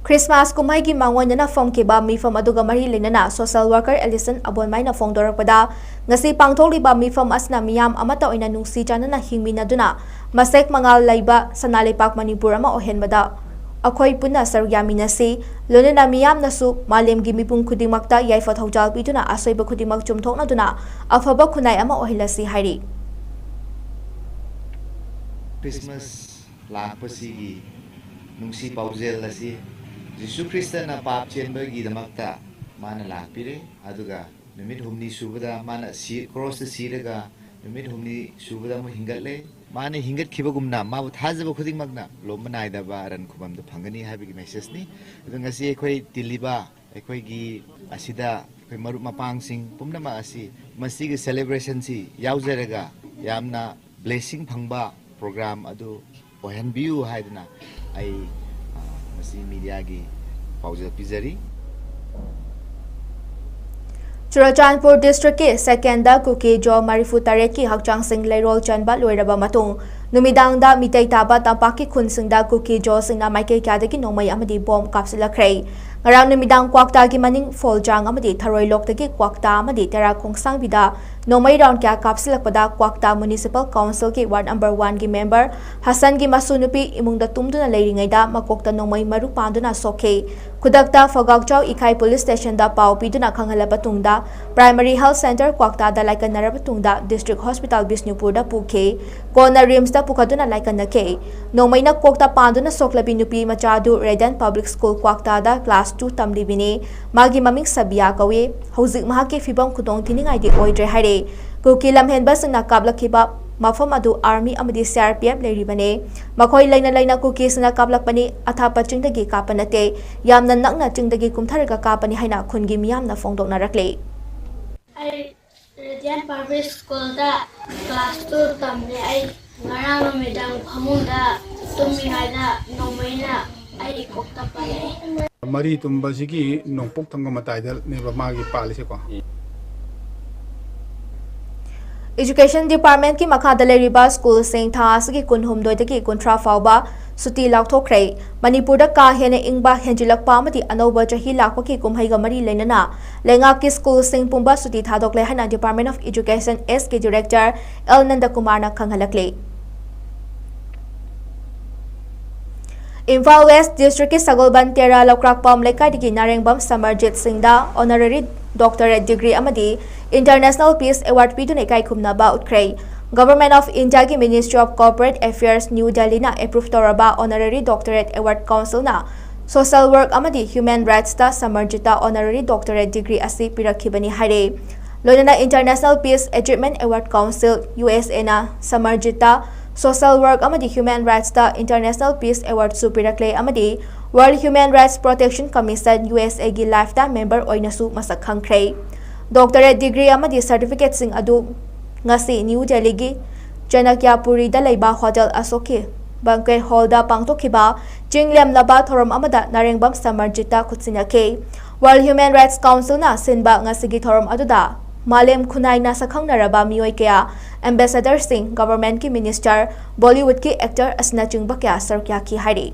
ꯈ꯭ꯔꯤꯁꯃꯥꯁ ꯀꯨꯝꯍꯩꯒꯤ ꯃꯥꯡꯑꯣꯏꯅꯅ ꯐꯝꯈꯤꯕ ꯃꯤꯐꯝ ꯑꯗꯨꯒ ꯃꯔꯤ ꯂꯩꯅꯅ ꯁꯣꯁꯤꯌꯦꯜ ꯋꯥꯔꯀꯔ ꯑꯦꯂꯤꯁꯟ ꯑꯕꯣꯟꯃꯥꯏꯅ ꯐꯣꯡꯗꯣꯔꯛꯄꯗ, ꯉꯁꯤ ꯄꯥꯡꯊꯣꯛꯂꯤꯕ ꯃꯤꯐꯝ ꯑꯁꯤꯅ ꯃꯤꯌꯥꯝ ꯑꯃꯠꯇ ꯑꯣꯏꯅ ꯅꯨꯡꯁꯤ ꯆꯥꯟꯅꯅ ꯍꯤꯡꯃꯤꯟꯅꯗꯨꯅ ꯃꯁꯦꯛ ꯃꯉꯥꯜ ꯂꯩꯕ ꯁꯅꯥ ꯂꯩꯄꯥꯛ ꯃꯅꯤꯄꯨꯔ ꯑꯃ ꯑꯣꯏꯍꯟꯕꯗ ꯑꯩꯈꯣꯏ ꯄꯨꯟꯅ ꯁꯔꯨꯛ ꯌꯥꯃꯤꯟꯅꯁꯤ, ꯂꯣꯏꯅꯅ ꯃꯤꯌꯥꯝꯅꯁꯨ ꯃꯥꯂꯦꯝꯒꯤ ꯃꯤꯄꯨꯝ ꯈꯨꯗꯤꯡꯃꯛꯇ ꯌꯥꯏꯐ ꯊꯧꯖꯥꯜ ꯄꯤꯗꯨꯅ ꯑꯁꯣꯏꯕ ꯈꯨꯗꯤꯡꯃꯛ ꯆꯨꯝꯊꯣꯛꯅꯗꯨꯅ ꯑꯐꯕ ꯈꯨꯟꯅꯥꯏ ꯑꯃ ꯑꯣꯏꯍꯜꯂꯁꯤ ꯍꯥꯏꯔꯤ꯫ ꯈ꯭ꯔꯤꯁꯃꯥꯁ ꯂꯥꯛꯄꯁꯤꯒꯤ ꯅꯨꯡꯁꯤ ꯄꯥꯎꯖꯦꯜ ꯑꯁꯤ ꯖꯤꯁꯨ ꯈ꯭ꯔꯤꯁꯇꯅ ꯄꯥꯞ ꯆꯦꯟꯕꯒꯤꯗꯃꯛꯇ ꯃꯥꯅ ꯂꯥꯛꯄꯤꯔꯦ, ꯑꯗꯨꯒ ꯅꯨꯃꯤꯠ ꯍꯨꯝꯅꯤ ꯁꯨꯕꯗ ꯃꯥꯅ ꯁꯤ, ꯀ꯭ꯔꯣꯁꯇ ꯁꯤꯔꯒ ꯅꯨꯃꯤꯠ ꯍꯨꯝꯅꯤ ꯁꯨꯕꯗ ꯑꯃꯨꯛ ꯍꯤꯡꯒꯠꯂꯦ꯫ ꯃꯥꯅ ꯍꯤꯡꯒꯠꯈꯤꯕꯒꯨꯝꯅ ꯃꯥꯕꯨ ꯊꯥꯖꯕ ꯈꯨꯗꯤꯡꯃꯛꯅ ꯂꯣꯝꯕ ꯅꯥꯏꯗꯕ ꯑꯔꯟ ꯈꯨꯕꯝꯗ ꯐꯪꯒꯅꯤ ꯍꯥꯏꯕꯒꯤ ꯃꯦꯁꯦꯖꯅꯤ꯫ ꯑꯗꯣ ꯉꯁꯤ ꯑꯩꯈꯣꯏ ꯇꯤꯜꯂꯤꯕ ꯑꯩꯈꯣꯏꯒꯤ ꯑꯁꯤꯗ ꯑꯩꯈꯣꯏ ꯃꯔꯨꯞ ꯃꯄꯥꯡꯁꯤꯡ ꯄꯨꯝꯅꯃꯛ ꯑꯁꯤ ꯃꯁꯤꯒꯤ ꯁꯦꯂꯦꯕ꯭ꯔꯦꯁꯟꯁꯤ ꯌꯥꯎꯖꯔꯒ ꯌꯥꯝꯅ ꯕ꯭ꯂꯦꯁꯤꯡ ꯐꯪꯕ ꯄ꯭ꯔꯣꯒ꯭ꯔꯥꯝ ꯑꯗꯨ ꯑꯣꯏꯍꯟꯕꯤꯌꯨ ꯍꯥꯏꯗꯨꯅ ꯑꯩ, ꯑ, ꯃꯁꯤ ꯃꯤꯗꯤꯌꯥꯒꯤ ꯄꯥꯎꯖꯦꯜ ꯄꯤꯖꯔꯤ꯫ ꯆꯨꯔꯆꯥꯟꯄꯨꯔ ꯗꯤꯁꯇ꯭ꯔꯤꯛꯀꯤ ꯁꯦꯀꯦꯟꯗ ꯀꯨꯀꯤ ꯖꯣ ꯃꯔꯤꯐꯨ ꯇꯔꯦꯠꯀꯤ ꯍꯛꯆꯥꯡꯁꯤꯡ ꯂꯩꯔꯣꯜ ꯆꯟꯕ ꯂꯣꯏꯔꯕ ꯃꯇꯨꯡ, ꯅꯨꯃꯤꯗꯥꯡꯗ ꯃꯤꯇꯩ ꯇꯥꯕ ꯇꯝꯄꯥꯛꯀꯤ ꯈꯨꯟꯁꯤꯡꯗ ꯀꯨꯀꯤ ꯖꯣꯁꯤꯡꯅ ꯃꯥꯏꯀꯩ ꯀꯌꯥꯗꯒꯤ ꯅꯣꯡꯃꯩ ꯑꯃꯗꯤ ꯕꯣꯝ ꯀꯥꯞꯁꯤꯜꯂꯛꯈ꯭ꯔꯦ꯫ ꯉꯔꯥꯡ ꯅꯨꯃꯤꯗꯥꯡ ꯀ꯭ꯋꯥꯛꯇꯥꯒꯤ ꯃꯅꯤꯡ ꯐꯣꯜꯖꯥꯡ ꯑꯃꯗꯤ ꯊꯔꯣꯏꯂꯣꯛꯇꯒꯤ ꯀ꯭ꯋꯥꯛꯇꯥ ꯑꯃꯗꯤ ꯇꯦꯔꯥ ꯈꯣꯡꯁꯥꯡꯕꯤꯗ ꯅꯣꯡꯃꯩ ꯔꯥꯎꯟ ꯀꯌꯥ ꯀꯥꯞꯁꯤꯜꯂꯛꯄꯗ ꯀ꯭ꯋꯥꯛꯇꯥ ꯃ꯭ꯌꯨꯅꯤꯁꯤꯄꯥꯜ ꯀꯥꯎꯟꯁꯤꯜꯒꯤ ꯋꯥꯔꯗ ꯅꯝꯕꯔ ꯋꯥꯟꯒꯤ ꯃꯦꯝꯕꯔ ꯍꯁꯟꯒꯤ ꯃꯁꯨ ꯅꯨꯄꯤ ꯏꯃꯨꯡꯗ ꯇꯨꯝꯗꯨꯅ ꯂꯩꯔꯤꯉꯩꯗ ꯃꯀꯣꯛꯇ ꯅꯣꯡꯃꯩ ꯃꯔꯨ ꯄꯥꯟꯗꯨꯅ ꯁꯣꯛꯈꯤ꯫ ꯈꯨꯗꯛꯇ ꯐꯒꯥꯎꯆꯥꯎ ꯏꯀꯥꯏ ꯄꯨꯂꯤꯁ ꯁ꯭ꯇꯦꯁꯟꯗ ꯄꯥꯎ ꯄꯤꯗꯨꯅ ꯈꯪꯍꯜꯂꯕ ꯇꯨꯡꯗ ꯄ꯭ꯔꯥꯏꯃꯔꯤ ꯍꯦꯜꯊ ꯁꯦꯟꯇꯔ ꯀ꯭ꯋꯥꯛꯇꯥꯗ ꯂꯥꯏꯀꯠꯅꯔꯕ ꯇꯨꯡꯗ ꯗꯤꯁꯇ꯭ꯔꯤꯛ ꯍꯣꯁꯄꯤꯇꯥꯜ ꯕꯤꯁꯅꯨꯄꯨꯔꯗ ꯄꯨꯈꯤ꯫ ꯀꯣꯟꯅ ꯔꯤꯝꯁꯇ ꯄꯨꯈꯠꯇꯨꯅ ꯂꯥꯏꯀꯠꯅꯈꯤ꯫ ꯅꯣꯡꯃꯩꯅ ꯀꯣꯛꯇ ꯄꯥꯟꯗꯨꯅ ꯁꯣꯛꯂꯕꯤ ꯅꯨꯄꯤ ꯃꯆꯥ ꯑꯗꯨ ꯔꯦꯗꯟ ꯄꯕ꯭ꯂꯤꯛ ꯁ꯭ꯀꯨꯜ ꯀ꯭ꯋꯥꯛꯇꯥꯗ ꯀ꯭ꯂꯥꯁ ꯇꯨ ꯇꯝꯂꯤꯕꯤꯅꯤ꯫ ꯃꯥꯒꯤ ꯃꯃꯤꯡ ꯁꯕꯤꯌꯥ ꯀꯧꯏ꯫ ꯍꯧꯖꯤꯛ ꯃꯍꯥꯛꯀꯤ ꯐꯤꯕꯝ ꯈꯨꯗꯣꯡ ꯊꯤꯅꯤꯡꯉꯥꯏꯗꯤ ꯑꯣꯏꯗ꯭ꯔꯦ ꯍꯥꯏꯔꯦ꯫ ꯀꯨꯀꯤ ꯂꯝꯍꯦꯟꯕꯁꯤꯡꯅ ꯀꯥꯞꯂꯛꯈꯤꯕ ꯃꯐꯝ ꯑꯗꯨ ꯑꯥꯔꯃꯤ ꯑꯃꯗꯤ ꯁꯤ ꯑꯥꯔ ꯄꯤ ꯑꯦꯐ ꯂꯩꯔꯤꯕꯅꯤ꯫ ꯃꯈꯣꯏ ꯂꯩꯅ ꯂꯩꯅ ꯀꯨꯀꯤꯁꯤꯡꯅ ꯀꯥꯞꯂꯛꯄꯅꯤ꯫ ꯑꯊꯥꯞꯄ ꯆꯤꯡꯗꯒꯤ ꯀꯥꯞꯄ ꯅꯠꯇꯦ, ꯌꯥꯝꯅ ꯅꯛꯅ ꯆꯤꯡꯗꯒꯤ ꯀꯨꯝꯊꯔꯒ ꯀꯥꯞꯄꯅꯤ ꯍꯥꯏꯅ ꯈꯨꯟꯒꯤ ꯃꯤꯌꯥꯝꯅ ꯐꯣꯡꯗꯣꯛꯅꯔꯛꯂꯤ꯫ ꯑꯩ ꯔꯦꯗꯤꯌꯟ ꯄꯕ꯭ꯂꯤꯛ ꯁ꯭ꯀꯨꯜꯗ ꯀ꯭ꯂꯥꯁ ꯇꯨ ꯇꯝꯃꯤ꯫ ꯑꯩ ꯉꯔꯥꯡ ꯅꯨꯃꯤꯗꯥꯡ ꯐꯃꯨꯡꯗ ꯇꯨꯝꯃꯤꯉꯩꯗ ꯅꯣꯡꯃꯩꯅ ꯑꯩ ꯀꯣꯛꯇ ꯄꯥꯜꯂꯛꯑꯦ꯫ ꯃꯔꯤ ꯇꯨꯝꯕꯁꯤꯒꯤ ꯅꯣꯡꯄꯣꯛ ꯊꯪꯕ ꯃꯇꯥꯏꯗꯅꯦꯕ ꯃꯥꯒꯤ ꯄꯥꯜꯂꯤꯁꯦꯀꯣ꯫ ꯏꯖꯨꯀꯦꯁꯟ ꯗꯤꯄꯥꯔꯠꯃꯦꯟꯠꯀꯤ ꯃꯈꯥꯗ ꯂꯩꯔꯤꯕ ꯁ꯭ꯀꯨꯜꯁꯤꯡ ꯊꯥ ꯑꯁꯤꯒꯤ ꯀꯨꯟꯍꯨꯝꯗꯣꯏꯗꯒꯤ ꯀꯨꯟꯊ꯭ꯔꯥ ꯐꯥꯎꯕ ꯁꯨꯇꯤ ꯂꯥꯎꯊꯣꯛꯈ꯭ꯔꯦ꯫ ꯃꯅꯤꯄꯨꯔꯗ ꯀꯥ ꯍꯦꯟꯅ ꯏꯪꯕ ꯍꯦꯟꯖꯤꯜꯂꯛꯄ ꯑꯃꯗꯤ ꯑꯅꯧꯕ ꯆꯍꯤ ꯂꯥꯛꯄꯒꯤ ꯀꯨꯝꯍꯩꯒ ꯃꯔꯤ ꯂꯩꯅꯅ ꯂꯩꯉꯥꯛꯀꯤ ꯁ꯭ꯀꯨꯜꯁꯤꯡ ꯄꯨꯝꯕ ꯁꯨꯇꯤ ꯊꯥꯗꯣꯛꯂꯦ ꯍꯥꯏꯅ ꯗꯤꯄꯥꯔꯠꯃꯦꯟꯠ ꯑꯣꯐ ꯏꯖꯨꯀꯦꯁꯟ ꯑꯦꯁꯀꯤ ꯗꯤꯔꯦꯛꯇꯔ ꯑꯦꯜ ꯅꯟꯗꯀꯨꯃꯥꯔꯅ ꯈꯪꯍꯜꯂꯛꯂꯤ꯫ ꯏꯝꯐꯥꯜ ꯋꯦꯁ ꯗꯤꯁꯇ꯭ꯔꯤꯛꯀꯤ ꯁꯒꯣꯜꯕꯟ ꯇꯦꯔꯥ ꯂꯧꯀ꯭ꯔꯥꯛꯄꯝ ꯂꯩꯀꯥꯏꯗꯒꯤ ꯅꯥꯔꯦꯡꯕꯝ ꯁꯃꯔꯖꯤꯠ ꯁꯤꯡꯗ ꯑꯣꯅꯔꯦꯔꯤ ꯗꯣꯛꯇꯔꯦꯠ ꯗꯤꯒ꯭ꯔꯤ ꯑꯃꯗꯤ ꯏꯟꯇꯔꯅꯦꯁꯅꯦꯜ ꯄꯤꯁ ꯑꯦꯋꯥꯔꯗ ꯄꯤꯗꯨꯅ ꯏꯀꯥꯏ ꯈꯨꯝꯅꯕ ꯎꯠꯈ꯭ꯔꯦ꯫ ꯒꯚꯔꯟꯃꯦꯟꯠ ꯑꯣꯐ ꯏꯟꯗꯤꯌꯥꯒꯤ ministry of corporate affairs, new ꯗꯦꯜꯂꯤꯅ ꯑꯦꯄ꯭ꯔꯨꯚ ꯇꯧꯔꯕ ꯑꯣꯅꯔꯦꯔꯤ ꯗꯣꯛꯇꯔꯦꯠ ꯑꯦꯋꯥꯔꯗ ꯀꯥꯎꯟꯁꯤꯜꯅ ꯁꯣꯁꯦꯜ ꯋꯥꯔꯛ ꯑꯃꯗꯤ ꯍ꯭ꯌꯨꯃꯦꯟ ꯔꯥꯏꯠꯁꯇ ꯁꯃꯔꯖꯤꯠꯇ ꯑꯣꯅꯔꯦꯔꯤ ꯗꯣꯛꯇꯔꯦꯠ ꯗꯤꯒ꯭ꯔꯤ ꯑꯁꯤ ꯄꯤꯔꯛꯈꯤꯕꯅꯤ ꯍꯥꯏꯔꯦ꯫ ꯂꯣꯏꯅꯅ international peace achievement award council, U S A ꯁꯃꯔꯖꯤꯠꯇ social work ꯑꯃꯗꯤ ꯍ꯭ꯌꯨꯃꯦꯟ ꯔꯥꯏꯠꯁꯇ ꯏꯟꯇꯔꯅꯦꯁꯅꯦꯜ ꯄꯤꯁ ꯑꯦꯋꯥꯔꯗꯁꯨ ꯄꯤꯔꯛꯂꯦ ꯑꯃꯗꯤ world human rights protection commission, U S ꯑꯦꯒꯤ ꯂꯥꯏꯐꯇꯥꯏꯝ ꯃꯦꯝꯕꯔ ꯑꯣꯏꯅꯁꯨ ꯃꯁꯛ ꯈꯪꯈ꯭ꯔꯦ꯫ ꯗꯣꯛꯇꯔꯦꯠ ꯗꯤꯒ꯭ꯔꯤ ꯑꯃꯗꯤ ꯁꯔꯇꯤꯐꯤꯀꯦꯠꯁꯤꯡ ꯑꯗꯨ ꯉꯁꯤ ꯅ꯭ꯌꯨ ꯗꯦꯜꯂꯤꯒꯤ ꯆꯅꯀ꯭ꯌꯥꯄꯨꯔꯤꯗ ꯂꯩꯕ ꯍꯣꯇꯦꯜ ꯑꯁꯣꯛꯀꯤ ꯕꯦꯡꯀ꯭ꯋꯦꯠ ꯍꯣꯜꯗ ꯄꯥꯡꯊꯣꯛꯈꯤꯕ ꯆꯤꯡ ꯂꯦꯝꯂꯕ ꯊꯧꯔꯝ ꯑꯃꯗ ꯅꯥꯔꯦꯡꯕꯝ ꯁꯃꯔꯖꯤꯠꯇ ꯈꯨꯠꯁꯤꯟꯅꯈꯤ꯫ ꯋꯥꯔꯜꯗ ꯍ꯭ꯌꯨꯃꯦꯟ ꯔꯥꯏꯠꯁ ꯀꯥꯎꯟꯁꯤꯜꯅ ꯁꯤꯟꯕ ꯉꯁꯤꯒꯤ ꯊꯧꯔꯝ ꯑꯗꯨꯗ ꯃꯥꯂꯦꯝ ꯈꯨꯟꯅꯥꯏꯅ ꯁꯛꯈꯪꯅꯔꯕ ꯃꯤꯑꯣꯏ ꯀꯌꯥ, ambassadorꯁꯤꯡ, governmentꯀꯤ minister, Bollywoodꯀꯤ actor ꯑꯁꯤꯅꯆꯤꯡꯕ ꯀꯌꯥ ꯁꯔꯨꯛ ꯌꯥꯈꯤ ꯍꯥꯏꯔꯤ꯫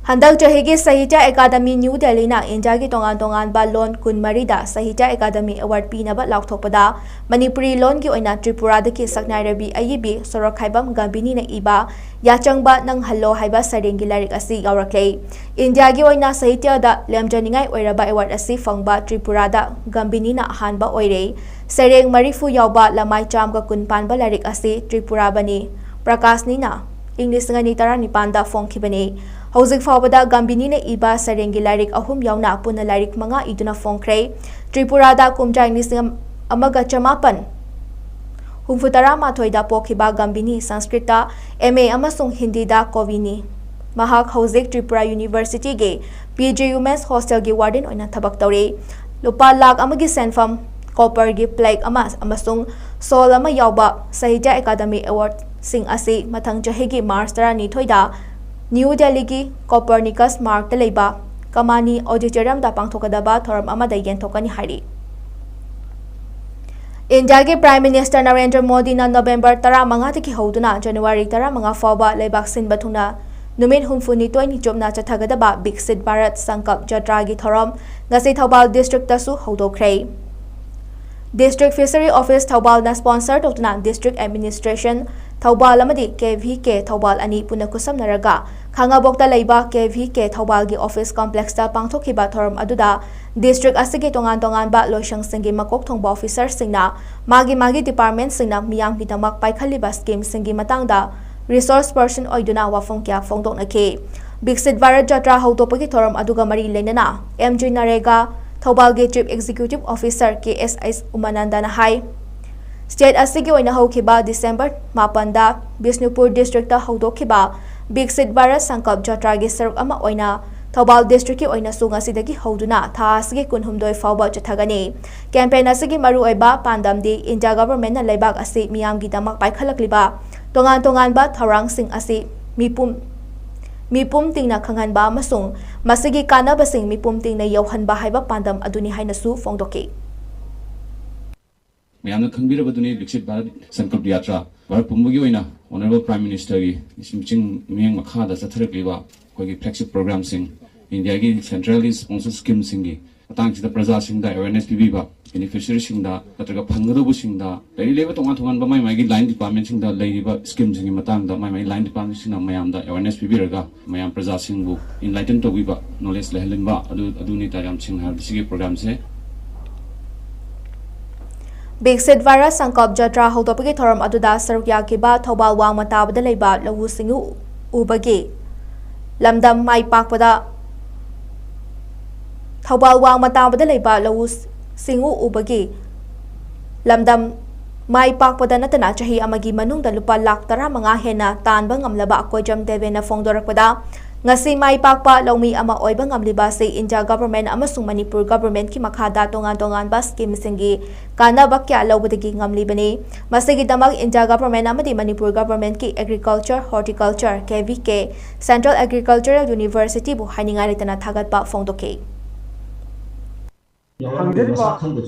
ꯍꯟꯗꯛ ꯆꯍꯤꯒꯤ ꯁꯥꯍꯤꯇ꯭ꯌ ꯑꯦꯀꯥꯗꯃꯤ ꯅ꯭ꯌꯨ ꯗꯦꯜꯂꯤꯅ ꯏꯟꯗꯤꯌꯥꯒꯤ ꯇꯣꯉꯥꯟ ꯇꯣꯉꯥꯟꯕ ꯂꯣꯟ ꯀꯨꯟꯃꯔꯤꯗ ꯁꯥꯍꯤꯇ꯭ꯌ ꯑꯦꯀꯥꯗꯃꯤ award ꯄꯤꯅꯕ ꯂꯥꯎꯊꯣꯛꯄꯗ ꯃꯅꯤꯄꯨꯔꯤ ꯂꯣꯟꯒꯤ ꯑꯣꯏꯅ ꯇ꯭ꯔꯤꯄꯨꯔꯥꯗꯒꯤ ꯁꯛꯅꯥꯏꯔꯕꯤ ꯑꯏꯕꯤ ꯁꯣꯔꯣꯛꯈꯥꯏꯕꯝ ꯒꯝꯚꯤꯅꯤꯅ ꯏꯕ ꯌꯥꯆꯪꯕ ꯅꯪ ꯍꯜꯂꯣ ꯍꯥꯏꯕ ꯁꯩꯔꯦꯡꯒꯤ ꯂꯥꯏꯔꯤꯛ ꯑꯁꯤ ꯌꯥꯎꯔꯛꯂꯦ꯫ ꯏꯟꯗꯤꯌꯥꯒꯤ ꯑꯣꯏꯅ ꯁꯥꯍꯤꯇ꯭ꯌꯗ ꯂꯦꯝꯖꯅꯤꯡꯉꯥꯏ ꯑꯣꯏꯔꯕ award ꯑꯁꯤ ꯐꯪꯕ ꯇ꯭ꯔꯤꯄꯨꯔꯥꯗ ꯒꯝꯚꯤꯅꯤꯅ ꯑꯍꯥꯟꯕ ꯑꯣꯏꯔꯦ꯫ ꯁꯩꯔꯦꯡ ꯃꯔꯤꯐꯨ ꯌꯥꯎꯕ ꯂꯃꯥꯏ ꯆꯥꯝꯒ ꯀꯨꯟ ꯄꯥꯟꯕ ꯂꯥꯏꯔꯤꯛ ꯑꯁꯤ ꯇ꯭ꯔꯤꯄꯨꯔꯥꯕꯅꯤ ꯄ꯭ꯔꯀꯥꯁꯅꯤꯅ ꯏꯪ ꯂꯤꯁꯤꯡ ꯑꯅꯤ ꯇꯔꯥꯅꯤꯄꯥꯟꯗ ꯐꯣꯡꯈꯤꯕꯅꯤ꯫ ꯍꯧꯖꯤꯛ ꯐꯥꯎꯕꯗ ꯒꯝꯚꯤꯅꯤꯅ ꯏꯕ ꯁꯩꯔꯦꯡꯒꯤ ꯂꯥꯏꯔꯤꯛ ꯑꯍꯨꯝ ꯌꯥꯎꯅ ꯄꯨꯟꯅ ꯂꯥꯏꯔꯤꯛ ꯃꯉꯥ ꯏꯗꯨꯅ ꯐꯣꯡꯈ꯭ꯔꯦ꯫ ꯇ꯭ꯔꯤꯄꯨꯔꯥꯗ ꯀꯨꯝꯖꯥ ꯏꯪ ꯂꯤꯁꯤꯡ ꯑꯃꯒ ꯆꯃꯥꯄꯟ ꯍꯨꯝꯐꯨꯇꯔꯥ ꯃꯥꯊꯣꯏꯗ ꯄꯣꯛꯈꯤꯕ ꯒꯝꯚꯤꯅꯤ ꯁꯪꯁꯀ꯭ꯔꯤꯠꯇ M A ꯑꯃꯁꯨꯡ ꯍꯤꯟꯗꯤꯗ ꯀꯣꯕꯤꯅꯤ꯫ ꯃꯍꯥꯛ ꯍꯧꯖꯤꯛ ꯇ꯭ꯔꯤꯄꯨꯔꯥ ꯌꯨꯅꯤꯚꯔꯁꯤꯇꯤꯒꯤ P G Women's Hostelꯒꯤ warden ꯑꯣꯏꯅ ꯊꯕꯛ ꯇꯧꯔꯤ꯫ ꯂꯨꯄꯥ ꯂꯥꯈ ꯑꯃꯒꯤ ꯁꯦꯟꯐꯝ, copperꯒꯤ plaque ꯑꯃ ꯑꯃꯁꯨꯡ shawl ꯑꯃ ꯌꯥꯎꯕ ꯁꯥꯍꯤꯇ꯭ꯌ ꯑꯦꯀꯥꯗꯃꯤ awardꯁꯤꯡ ꯑꯁꯤ ꯃꯊꯪ ꯆꯍꯤꯒꯤ March ꯇꯔꯥꯅꯤꯊꯣꯏꯗ ꯅ꯭ꯌꯨ ꯗꯦꯜꯂꯤꯒꯤ Copernicus Margꯇ ꯂꯩꯕ ꯀꯃꯥꯅꯤ Auditoriumꯗ ꯄꯥꯡꯊꯣꯛꯀꯗꯕ ꯊꯧꯔꯝ ꯑꯃꯗ ꯌꯦꯟꯊꯣꯛꯀꯅꯤ ꯍꯥꯏꯔꯤ꯫ ꯏꯟꯗꯤꯌꯥꯒꯤ Prime Minister ꯅꯔꯦꯟꯗ꯭ꯔ ꯃꯣꯗꯤꯅ November ꯇꯔꯥꯃꯉꯥꯗꯒꯤ ꯍꯧꯗꯨꯅ January ꯇꯔꯥꯃꯉꯥ ꯐꯥꯎꯕ ꯂꯩꯕꯥꯛ ꯁꯤꯟꯕ ꯊꯨꯡꯅ ꯅꯨꯃꯤꯠ ꯍꯨꯝꯐꯨꯅꯤꯊꯣꯏꯅꯤ ꯆꯨꯞꯅ ꯆꯠꯊꯒꯗꯕ ꯕꯤꯛꯁꯤꯠ ꯚꯥꯔꯠ ꯁꯪꯀꯜꯞ ꯖꯇ꯭ꯔꯥꯒꯤ ꯊꯧꯔꯝ ꯉꯁꯤ Thoubal districtꯇꯁꯨ ꯍꯧꯗꯣꯛꯈ꯭ꯔꯦ꯫ District Fishery Office ꯊꯧꯕꯥꯜꯅ sponsor ꯇꯧꯗꯨꯅ District Administration ꯊꯧꯕꯥꯜ ꯑꯃꯗꯤ K V K ꯊꯧꯕꯥꯜ ꯑꯅꯤ ꯄꯨꯟꯅ ꯈꯨꯠꯁꯝꯅꯔꯒ ꯈꯥꯉꯕꯣꯛꯇ ꯂꯩꯕ K V K ꯊꯧꯕꯥꯜꯒꯤ office complexꯇ ꯄꯥꯡꯊꯣꯛꯈꯤꯕ ꯊꯧꯔꯝ ꯑꯗꯨꯗ district ꯑꯁꯤꯒꯤ ꯇꯣꯉꯥꯟ ꯇꯣꯉꯥꯟꯕ ꯂꯣꯏꯁꯪꯁꯤꯡꯒꯤ ꯃꯀꯣꯛ ꯊꯣꯡꯕ officerꯁꯤꯡꯅ ꯃꯥꯒꯤ ꯃꯥꯒꯤ departmentꯁꯤꯡꯅ ꯃꯤꯌꯥꯝꯒꯤꯗꯃꯛ ꯄꯥꯏꯈꯠꯂꯤꯕ schemeꯁꯤꯡꯒꯤ ꯃꯇꯥꯡꯗ resource person ꯑꯣꯏꯗꯨꯅ ꯋꯥꯐꯝ ꯀꯌꯥ ꯐꯣꯡꯗꯣꯛꯅꯈꯤ꯫ ꯕꯤꯛꯁꯤꯠ ꯚꯥꯔꯠ ꯖꯇ꯭ꯔꯥ ꯍꯧꯗꯣꯛꯄꯒꯤ ꯊꯧꯔꯝ ꯑꯗꯨꯒ ꯃꯔꯤ ꯂꯩꯅꯅ M G ꯅꯔꯦꯒꯥ ꯊꯧꯕꯥꯜꯒꯤ Chief Executive Officer K S S ꯎꯃꯥꯅꯟꯗꯅ ꯍꯥꯏ, state ꯑꯁꯤꯒꯤ ꯑꯣꯏꯅ ꯍꯧꯈꯤꯕ December ꯃꯥꯄꯟꯗ ꯕꯤꯁꯅꯨꯄꯨꯔ districtꯇ ꯍꯧꯗꯣꯛꯈꯤꯕ ꯕꯤꯛꯁꯤꯠ ꯚꯥꯔꯠ ꯁꯪꯀꯜꯞ ꯖꯇ꯭ꯔꯥꯒꯤ ꯁꯔꯨꯛ ꯑꯃ ꯑꯣꯏꯅ ꯊꯧꯕꯥꯜ districtꯀꯤ ꯑꯣꯏꯅꯁꯨ ꯉꯁꯤꯗꯒꯤ ꯍꯧꯗꯨꯅ ꯊꯥ ꯑꯁꯤꯒꯤ ꯀꯨꯟꯍꯨꯝꯗꯣꯏ ꯐꯥꯎꯕ ꯆꯠꯊꯒꯅꯤ꯫ Campaign ꯑꯁꯤꯒꯤ ꯃꯔꯨꯑꯣꯏꯕ ꯄꯥꯟꯗꯝꯗꯤ India governmentꯅ ꯂꯩꯕꯥꯛ ꯑꯁꯤ ꯃꯤꯌꯥꯝꯒꯤꯗꯃꯛ ꯄꯥꯏꯈꯠꯂꯛꯂꯤꯕ ꯇꯣꯉꯥꯟ ꯇꯣꯉꯥꯟꯕ ꯊꯧꯔꯥꯡꯁꯤꯡ ꯑꯁꯤ ꯃꯤꯄꯨꯝ ꯃꯤꯄꯨꯝ ꯇꯤꯡꯅ ꯈꯪꯍꯟꯕ ꯑꯃꯁꯨꯡ ꯃꯁꯤꯒꯤ ꯀꯥꯟꯅꯕꯁꯤꯡ ꯃꯤꯄꯨꯝ ꯇꯤꯡꯅ ꯌꯧꯍꯟꯕ ꯍꯥꯏꯕ ꯄꯥꯟꯗꯝ ꯑꯗꯨꯅꯤ ꯍꯥꯏꯅꯁꯨ ꯐꯣꯡꯗꯣꯛꯈꯤ꯫ ꯃꯌꯥꯝꯅ ꯈꯪꯕꯤꯔꯕꯗꯨꯅꯤ, ꯕꯤꯛꯁꯤꯠ ꯚꯥꯔꯠ ꯁꯪꯀꯜꯞ ꯌꯥꯇ꯭ꯔꯥ ꯚꯥꯔꯠ ꯄꯨꯝꯕꯒꯤ ꯑꯣꯏꯅ Honourable Prime Ministerꯒꯤ ꯂꯨꯆꯤꯡ ꯃꯤꯠꯌꯦꯡ ꯃꯈꯥꯗ ꯆꯠꯊꯔꯛꯂꯤꯕ ꯑꯩꯈꯣꯏꯒꯤ flagship programꯁꯤꯡ, ꯏꯟꯗꯤꯌꯥꯒꯤ centrally sponsored schemeꯁꯤꯡꯒꯤ ꯃꯇꯥꯡꯁꯤꯗ ꯄ꯭ꯔꯖꯥꯁꯤꯡꯗ awareness ꯄꯤꯕꯤꯕ, beneficiaryꯁꯤꯡꯗ ꯅꯠꯇ꯭ꯔꯒ ꯐꯪꯒꯗꯧꯕꯁꯤꯡꯗ, ꯂꯩꯔꯤꯕ ꯇꯣꯉꯥꯟ ꯇꯣꯉꯥꯟꯕ ꯃꯥꯏ ꯃꯥꯏꯒꯤ line departmentꯁꯤꯡꯗ ꯂꯩꯔꯤꯕ schemeꯁꯤꯡꯒꯤ ꯃꯇꯥꯡꯗ ꯃꯥꯏ ꯃꯥꯏ line departmentꯁꯤꯡꯅ ꯃꯌꯥꯝꯗ awareness ꯄꯤꯕꯤꯔꯒ ꯃꯌꯥꯝ ꯄ꯭ꯔꯖꯥꯁꯤꯡꯕꯨ enlighten ꯇꯧꯕꯤꯕ, knowledge ꯂꯩꯍꯜꯍꯟꯕ ꯑꯗꯨ, ꯑꯗꯨꯅꯤ ꯇꯥ ꯌꯥꯝ ꯁꯦꯡꯅ ꯍꯥꯏꯔꯕꯗ ꯁꯤꯒꯤ programꯁꯦ꯫ ꯕꯤꯛꯁꯤꯠ ꯚꯥꯔꯠ ꯁꯪꯀꯜꯞ ꯖꯇ꯭ꯔꯥ ꯍꯧꯗꯣꯛꯄꯒꯤ ꯊꯧꯔꯝ ꯑꯗꯨꯗ ꯁꯔꯨꯛ ꯌꯥꯈꯤꯕ ꯊꯧꯕꯥꯜ ꯋꯥꯡꯃ ꯇꯥꯕꯗ ꯂꯩꯕ ꯂꯧꯎ ꯁꯤꯡꯎ ꯎꯕꯒꯤ ꯂꯝꯗꯝ ꯃꯥꯏ ꯄꯥꯛꯄꯗ, ꯊꯧꯕꯥꯜ ꯋꯥꯡꯃ ꯇꯥꯕꯗ ꯂꯩꯕ ꯂꯧꯎ ꯁꯤꯡꯎ ꯎꯕꯒꯤ ꯂꯝꯗꯝ ꯃꯥꯏ ꯄꯥꯛꯄꯗ ꯅꯠꯇꯅ ꯆꯍꯤ ꯑꯃꯒꯤ ꯃꯅꯨꯡꯗ ꯂꯨꯄꯥ ꯂꯥꯈ ꯇꯔꯥꯃꯉꯥ ꯍꯦꯟꯅ ꯇꯥꯟꯕ ꯉꯝꯂꯕ ꯑꯀꯣꯏꯖꯝ ꯗꯦꯕꯦꯅ ꯐꯣꯡꯗꯣꯔꯛꯄꯗ, ꯉꯁꯤ ꯃꯥꯏ ꯄꯥꯛꯄ ꯂꯧꯃꯤ ꯑꯃ ꯑꯣꯏꯕ ꯉꯝꯂꯤꯕ ꯑꯁꯤ India Government ꯑꯃꯁꯨꯡ ꯃꯅꯤꯄꯨꯔ Governmentꯀꯤ ꯃꯈꯥꯗ ꯇꯣꯉꯥꯟ ꯇꯣꯉꯥꯟꯕ schemeꯁꯤꯡꯒꯤ ꯀꯥꯟꯅꯕ ꯀꯌꯥ ꯂꯧꯕꯗꯒꯤ ꯉꯝꯂꯤꯕꯅꯤ꯫ ꯃꯁꯤꯒꯤꯗꯃꯛ India Government ꯑꯃꯗꯤ Manipur Governmentꯀꯤ Agriculture, Horticulture, KVK, Central Agricultural Universityꯕꯨ ꯍꯥꯏꯅꯤꯡꯉꯥꯏ ꯂꯩꯇꯅ ꯊꯥꯒꯠꯄ ꯐꯣꯡꯗꯣꯛꯈꯤ꯫ ꯐꯪꯖꯔꯤꯕ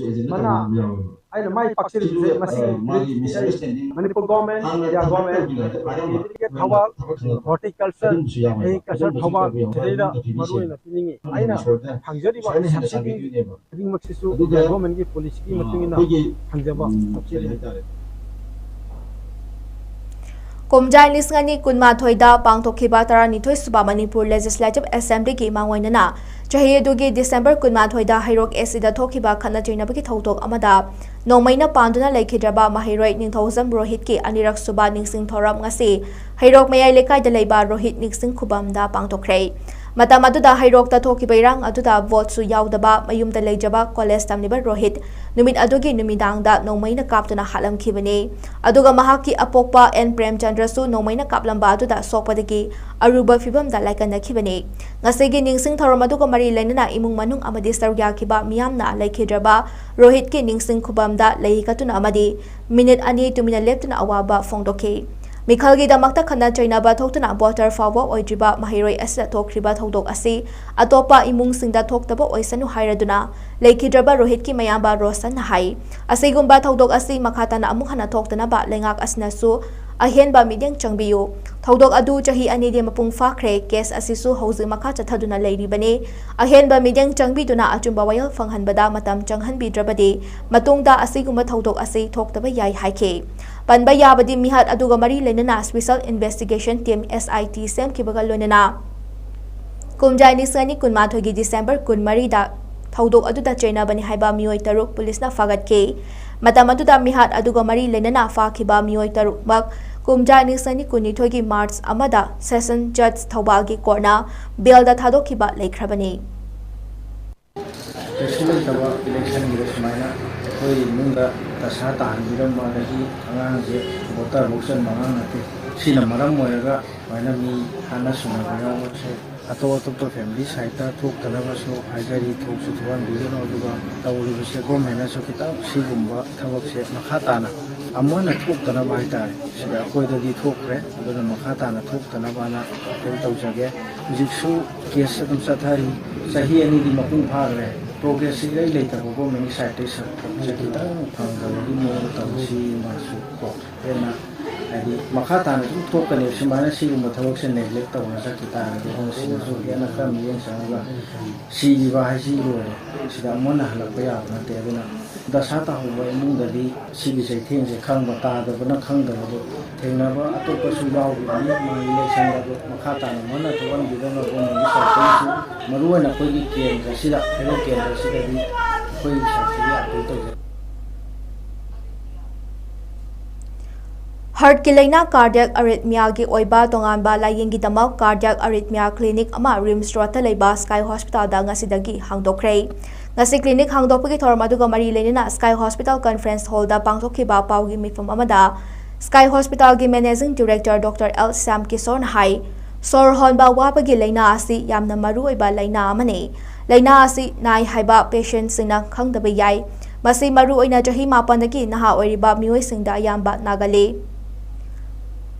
ꯃꯅꯥ ꯑꯩꯅ ꯃꯥꯏ ꯄꯥꯛꯆꯔꯤꯕꯁꯦ ꯃꯁꯤꯒꯤ Manipur government, India government, Thoubal horticulture, agriculture Thoubal ꯁꯤꯗꯩꯗ ꯃꯔꯨꯑꯣꯏꯅ ꯄꯤꯅꯤꯡꯉꯤ꯫ ꯑꯩꯅ ꯐꯪꯖꯔꯤꯕ ꯁꯕꯁꯤꯗꯤ ꯈꯨꯗꯤꯡꯃꯛꯁꯤꯁꯨ ꯏꯟꯗꯤꯌꯥ ꯒꯣꯔꯃꯦꯟꯒꯤ ꯄꯣꯂꯤꯁꯤꯒꯤ ꯃꯇꯨꯡ ꯏꯟꯅ ꯐꯪꯖꯕ ꯇꯧꯖꯔꯤꯕꯅꯤ꯫ ꯀꯨꯝꯖꯥ ꯂꯤꯁꯤꯡ ꯑꯅꯤ ꯀꯨꯟꯃꯥꯊꯣꯏꯗ ꯄꯥꯡꯊꯣꯛꯈꯤꯕ ꯇꯔꯥꯅꯤꯊꯣꯏ ꯁꯨꯕ ꯃꯅꯤꯄꯨꯔ Legislative Assemblyꯒꯤ ꯃꯥꯡꯑꯣꯏꯅꯅ ꯆꯍꯤ ꯑꯗꯨꯒꯤ December ꯀꯨꯟꯃꯥꯊꯣꯏꯗ ꯍꯩꯔꯣꯛ ACꯗ ꯊꯣꯛꯈꯤꯕ ꯈꯠꯅ ꯆꯩꯅꯕꯒꯤ ꯊꯧꯗꯣꯛ ꯑꯃꯗ ꯅꯣꯡꯃꯩꯅ ꯄꯥꯟꯗꯨꯅ ꯂꯩꯈꯤꯗ꯭ꯔꯕ ꯃꯍꯩꯔꯣꯏ ꯅꯤꯡꯊꯧꯖꯝ ꯔꯣꯍꯤꯠꯀꯤ ꯑꯅꯤꯔꯛ ꯁꯨꯕ ꯅꯤꯡꯁꯤꯡ ꯊꯧꯔꯝ ꯉꯁꯤ ꯍꯩꯔꯣꯛ ꯃꯌꯥꯏ ꯂꯩꯀꯥꯏꯗ ꯂꯩꯕ ꯔꯣꯍꯤꯠ ꯅꯤꯡꯁꯤꯡ ꯈꯨꯕꯝꯗ ꯄꯥꯡꯊꯣꯛꯈ꯭ꯔꯦ꯫ ꯃꯇꯝ ꯑꯗꯨꯗ ꯍꯩꯔꯣꯛꯇ ꯊꯣꯛꯈꯤꯕ ꯏꯔꯥꯡ ꯑꯗꯨꯗ ꯚꯣꯠꯁꯨ ꯌꯥꯎꯗꯕ ꯃꯌꯨꯝꯗ ꯂꯩꯖꯕ ꯀꯣꯂꯦꯖ ꯇꯝꯂꯤꯕ ꯔꯣꯍꯤꯠ ꯅꯨꯃꯤꯠ ꯑꯗꯨꯒꯤ ꯅꯨꯃꯤꯗꯥꯡꯗ ꯅꯣꯡꯃꯩꯅ ꯀꯥꯞꯇꯨꯅ ꯍꯥꯠꯂꯝꯈꯤꯕꯅꯤ꯫ ꯑꯗꯨꯒ ꯃꯍꯥꯛꯀꯤ ꯑꯄꯣꯛꯄ ꯑꯦꯟ ꯄ꯭ꯔꯦꯝꯆꯟꯗ꯭ꯔꯁꯨ ꯅꯣꯡꯃꯩꯅ ꯀꯥꯞꯂꯝꯕ ꯑꯗꯨꯗ ꯁꯣꯛꯄꯗꯒꯤ ꯑꯔꯨꯕ ꯐꯤꯕꯝꯗ ꯂꯥꯏꯀꯠꯅꯈꯤꯕꯅꯤ꯫ ꯉꯁꯤꯒꯤ ꯅꯤꯡꯁꯤꯡ ꯊꯧꯔꯝ ꯑꯗꯨꯒ ꯃꯔꯤ ꯂꯩꯅꯅ ꯏꯃꯨꯡ ꯃꯅꯨꯡ ꯑꯃꯗꯤ ꯁꯔꯨꯛ ꯌꯥꯈꯤꯕ ꯃꯤꯌꯥꯝꯅ ꯂꯩꯈꯤꯗ꯭ꯔꯕ ꯔꯣꯍꯤꯠꯀꯤ ꯅꯤꯡꯁꯤꯡ ꯈꯨꯕꯝꯗ ꯂꯩ ꯀꯠꯇꯨꯅ ꯑꯃꯗꯤ ꯃꯤꯅꯤꯠ ꯑꯅꯤ ꯇꯨꯃꯤꯟꯅ ꯂꯦꯞꯇꯨꯅ ꯑꯋꯥꯕ ꯐꯣꯡꯗꯣꯛꯈꯤ꯫ ꯃꯤꯈꯜꯒꯤꯗꯃꯛꯇ ꯈꯠꯅ ꯆꯩꯅꯕ ꯊꯣꯛꯇꯨꯅ ꯚꯣꯇꯔ ꯐꯥꯎꯕ ꯑꯣꯏꯗ꯭ꯔꯤꯕ ꯃꯍꯩꯔꯣꯏ ꯑꯁꯤꯗ ꯊꯣꯛꯈ꯭ꯔꯤꯕ ꯊꯧꯗꯣꯛ ꯑꯁꯤ ꯑꯇꯣꯞꯄ ꯏꯃꯨꯡꯁꯤꯡꯗ ꯊꯣꯛꯇꯕ ꯑꯣꯏꯁꯅꯨ ꯍꯥꯏꯔꯗꯨꯅ ꯂꯩꯈꯤꯗ꯭ꯔꯕ ꯔꯣꯍꯤꯠꯀꯤ ꯃꯌꯥꯝꯕ ꯔꯣꯁꯟꯅ ꯍꯥꯏ꯫ ꯑꯁꯤꯒꯨꯝꯕ ꯊꯧꯗꯣꯛ ꯑꯁꯤ ꯃꯈꯥ ꯇꯥꯅ ꯑꯃꯨꯛ ꯍꯟꯅ ꯊꯣꯛꯇꯅꯕ ꯂꯩꯉꯥꯛ ꯑꯁꯤꯅꯁꯨ ꯑꯍꯦꯟꯕ ꯃꯤꯠꯌꯦꯡ ꯆꯪꯕꯤꯌꯨ꯫ ꯊꯧꯗꯣꯛ ꯑꯗꯨ ꯆꯍꯤ ꯑꯅꯤꯗꯤ ꯃꯄꯨꯡ ꯐꯥꯈ꯭ꯔꯦ꯫ ꯀꯦꯁ ꯑꯁꯤꯁꯨ ꯍꯧꯖꯤꯛ ꯃꯈꯥ ꯆꯠꯊꯗꯨꯅ ꯂꯩꯔꯤꯕꯅꯤ꯫ ꯑꯍꯦꯟꯕ ꯃꯤꯠꯌꯦꯡ ꯆꯪꯕꯤꯗꯨꯅ ꯑꯆꯨꯝꯕ ꯋꯥꯌꯦꯜ ꯐꯪꯍꯟꯕꯗ ꯃꯇꯝ ꯆꯪꯍꯟꯕꯤꯗ꯭ꯔꯕꯗꯤ ꯃꯇꯨꯡꯗ ꯑꯁꯤꯒꯨꯝꯕ ꯊꯧꯗꯣꯛ ꯑꯁꯤ ꯊꯣꯛꯇꯕ ꯌꯥꯏ ꯍꯥꯏꯈꯤ꯫ ꯄꯟꯕ ꯌꯥꯕꯗꯤ ꯃꯤꯍꯥꯠ ꯑꯗꯨꯒ ꯃꯔꯤ ꯂꯩꯅꯅ Special Investigation Team, S I T, ꯁꯦꯝꯈꯤꯕꯒ ꯂꯣꯏꯅꯅ ꯀꯨꯝꯖꯥ ꯂꯤꯁꯤꯡ ꯑꯅꯤ ꯀꯨꯟꯃꯥꯊꯣꯏꯒꯤ ꯗꯤꯁꯦꯝꯕꯔ ꯀꯨꯟꯃꯔꯤꯗ ꯊꯧꯗꯣꯛ ꯑꯗꯨꯗ ꯆꯩꯅꯕꯅꯤ ꯍꯥꯏꯕ ꯃꯤꯑꯣꯏ ꯇꯔꯨꯛ ꯄꯨꯂꯤꯁꯅ ꯐꯥꯒꯠꯈꯤ꯫ ꯃꯇꯝ ꯑꯗꯨꯗ ꯃꯤꯍꯥꯠ ꯑꯗꯨꯒ ꯃꯔꯤ ꯂꯩꯅꯅ ꯐꯥꯈꯤꯕ ꯃꯤꯑꯣꯏ ꯇꯔꯨꯛꯃꯛ ꯀꯨꯝꯖꯥ ꯂꯤꯁꯤꯡ ꯑꯅꯤ ꯀꯨꯟꯅꯤꯊꯣꯏꯒꯤ ꯃꯥꯔꯆ ꯑꯃꯗ Session Judge ꯊꯧꯕꯥꯜꯒꯤ ꯀꯣꯔꯠꯅ ꯕꯦꯜꯗ ꯊꯥꯗꯣꯛꯈꯤꯕ ꯂꯩꯈ꯭ꯔꯕꯅꯤ꯫ ꯀꯩꯁꯨ ꯂꯩꯇꯕ ꯏꯂꯦꯛꯁꯟꯒꯤꯗ ꯁꯨꯃꯥꯏꯅ ꯑꯩꯈꯣꯏ ꯏꯃꯨꯡꯗ ꯗꯁꯥ ꯇꯥꯍꯟꯕꯤꯔꯝꯕ, ꯑꯗꯒꯤ ꯑꯉꯥꯡꯁꯦ ꯚꯣꯇꯔ ꯐꯥꯎ ꯆꯟꯕ ꯑꯉꯥꯡ ꯅꯠꯇꯦ꯫ ꯁꯤꯅ ꯃꯔꯝ ꯑꯣꯏꯔꯒ ꯁꯨꯃꯥꯏꯅ ꯃꯤ ꯍꯥꯠꯅ ꯁꯨꯅꯕ ꯌꯥꯎꯕꯁꯦ ꯑꯇꯣꯞ ꯑꯇꯣꯞꯄ ꯐꯦꯃꯤꯂꯤ ꯁꯥꯏꯠꯇ ꯊꯣꯛꯇꯅꯕꯁꯨ ꯍꯥꯏꯖꯔꯤ꯫ ꯊꯣꯛꯁꯨ ꯊꯣꯛꯍꯟꯕꯤꯒꯅꯨ꯫ ꯑꯗꯨꯒ ꯇꯧꯔꯤꯕꯁꯦ ꯒꯣꯔꯃꯦꯟꯅꯁꯨ ꯈꯤꯇꯪ ꯁꯤꯒꯨꯝꯕ ꯊꯕꯛꯁꯦ ꯃꯈꯥ ꯇꯥꯅ ꯑꯃꯨꯛ ꯍꯟꯅ ꯊꯣꯛꯇꯅꯕ ꯍꯥꯏꯇꯥꯔꯦ, ꯁꯤꯗ ꯑꯩꯈꯣꯏꯗꯗꯤ ꯊꯣꯛꯈ꯭ꯔꯦ, ꯑꯗꯨꯅ ꯃꯈꯥ ꯇꯥꯅ ꯊꯣꯛꯇꯅꯕꯅ ꯑꯩꯈꯣꯏ ꯇꯧꯖꯒꯦ꯫ ꯍꯧꯖꯤꯛꯁꯨ ꯀꯦꯁ ꯑꯗꯨꯝ ꯆꯠꯊꯔꯤ꯫ ꯆꯍꯤ ꯑꯅꯤꯗꯤ ꯃꯄꯨꯡ ꯐꯥꯈ꯭ꯔꯦ꯫ ꯄ꯭ꯔꯣꯒ꯭ꯔꯦꯁꯁꯤ ꯏꯔꯩ ꯂꯩꯇꯕ ꯒꯣꯔꯃꯦꯟꯒꯤ ꯁꯥꯏꯠꯇꯩꯁꯨ ꯈꯤꯇꯪ ꯐꯪꯗꯕꯒꯤ ꯃꯑꯣꯡꯗ ꯇꯧꯔꯤꯁꯤ ꯃꯥꯁꯨ ꯀꯣ ꯍꯦꯟꯅ ꯍꯥꯏꯗꯤ ꯃꯈꯥ ꯇꯥꯅ ꯁꯨꯝ ꯊꯣꯛꯀꯅꯤ꯫ ꯁꯨꯃꯥꯏꯅ ꯁꯤꯒꯨꯝꯕ ꯊꯕꯛꯁꯦ ꯅꯦꯒ꯭ꯂꯦꯛ ꯇꯧꯅ ꯆꯠꯈꯤ ꯇꯥꯔꯒꯗꯤ ꯑꯩꯈꯣꯏ ꯁꯤꯗꯁꯨ ꯍꯦꯟꯅ ꯈꯔ ꯃꯤꯠꯌꯦꯡ ꯆꯪꯉꯒ ꯁꯤꯈꯤꯕ ꯍꯥꯏꯁꯤ ꯂꯣꯏꯔꯦ꯫ ꯁꯤꯗ ꯑꯃꯨꯛ ꯍꯟꯅ ꯍꯜꯂꯛꯄ ꯌꯥꯕ ꯅꯠꯇꯦ꯫ ꯑꯗꯨꯅ ꯗꯁꯥ ꯇꯥꯍꯧꯕ ꯏꯃꯨꯡꯗꯗꯤ ꯁꯤꯒꯤ ꯆꯩꯊꯦꯡꯁꯦ ꯈꯪꯕ, ꯇꯥꯗꯕꯅ ꯈꯪꯗꯕꯗꯣ ꯊꯦꯡꯅꯕ ꯑꯇꯣꯞꯄꯁꯨ ꯌꯥꯎꯈꯤꯕꯅꯤ꯫ ꯃꯥꯒꯤ ꯏꯂꯦꯛꯁꯟꯗ ꯑꯗꯨ ꯃꯈꯥ ꯇꯥꯅ ꯃꯣꯏꯅ ꯊꯣꯛꯍꯟꯕꯤꯗꯅꯕ ꯃꯣꯏꯒꯤ ꯄꯥꯔꯇꯤꯁꯨ ꯃꯔꯨꯑꯣꯏꯅ ꯑꯩꯈꯣꯏꯒꯤ ꯀꯦꯟꯗ꯭ꯔꯁꯤꯗ, ꯍꯦꯔꯣ ꯀꯦꯟꯗ꯭ꯔꯁꯤꯗꯗꯤ ꯑꯩꯈꯣꯏꯒꯤ ꯁꯥꯏꯠꯇꯒꯤ ꯑꯥꯄꯤꯜ ꯇꯧꯖꯔꯤ꯫ ꯍꯥꯔꯠꯀꯤ ꯂꯥꯏꯅꯥ, ꯀꯥꯔꯗꯤꯌꯥꯛ ꯑꯔꯤꯊꯃꯤꯌꯥꯒꯤ ꯑꯣꯏꯕ ꯇꯣꯉꯥꯟꯕ ꯂꯥꯌꯦꯡꯒꯤꯗꯃꯛ ꯀꯥꯔꯗꯤꯌꯥꯛ ꯑꯔꯤꯊꯃꯤꯌꯥ ꯀ꯭ꯂꯤꯅꯤꯛ ꯑꯃ ꯔꯤꯝꯁ ꯔꯣꯗꯇ ꯂꯩꯕ ꯁ꯭ꯀꯥꯏ ꯍꯣꯁꯄꯤꯇꯥꯜꯗ ꯉꯁꯤꯗꯒꯤ ꯍꯥꯡꯗꯣꯛꯈ꯭ꯔꯦ꯫ ꯉꯁꯤ ꯀ꯭ꯂꯤꯅꯤꯛ ꯍꯥꯡꯗꯣꯛꯄꯒꯤ ꯊꯧꯔꯝ ꯑꯗꯨꯒ ꯃꯔꯤ ꯂꯩꯅꯅ ꯁ꯭ꯀꯥꯏ ꯍꯣꯁꯄꯤꯇꯥꯜ ꯀꯟꯐꯔꯦꯟꯁ ꯍꯣꯜꯗ ꯄꯥꯡꯊꯣꯛꯈꯤꯕ ꯄꯥꯎꯒꯤ ꯃꯤꯐꯝ ꯑꯃꯗ ꯁ꯭ꯀꯥꯏ ꯍꯣꯁꯄꯤꯇꯥꯜꯒꯤ managing director doctor L Shyam ꯀꯤꯁꯣꯔꯅ ꯍꯥꯏ, ꯁꯣꯔ ꯍꯣꯟꯕ ꯋꯥꯕꯒꯤ ꯂꯥꯏꯅꯥ ꯑꯁꯤ ꯌꯥꯝꯅ ꯃꯔꯨꯑꯣꯏꯕ ꯂꯥꯏꯅꯥ ꯑꯃꯅꯤ꯫ ꯂꯥꯏꯅꯥ ꯑꯁꯤ ꯅꯥꯏ ꯍꯥꯏꯕ ꯄꯦꯁꯦꯟꯠꯁꯤꯡꯅ ꯈꯪꯗꯕ ꯌꯥꯏ꯫ ꯃꯁꯤ ꯃꯔꯨꯑꯣꯏꯅ ꯆꯍꯤ ꯃꯥꯄꯟꯗꯒꯤ ꯅꯍꯥ ꯑꯣꯏꯔꯤꯕ ꯃꯤꯑꯣꯏꯁꯤꯡꯗ ꯑꯌꯥꯝꯕ ꯅꯥꯒꯜꯂꯤ꯫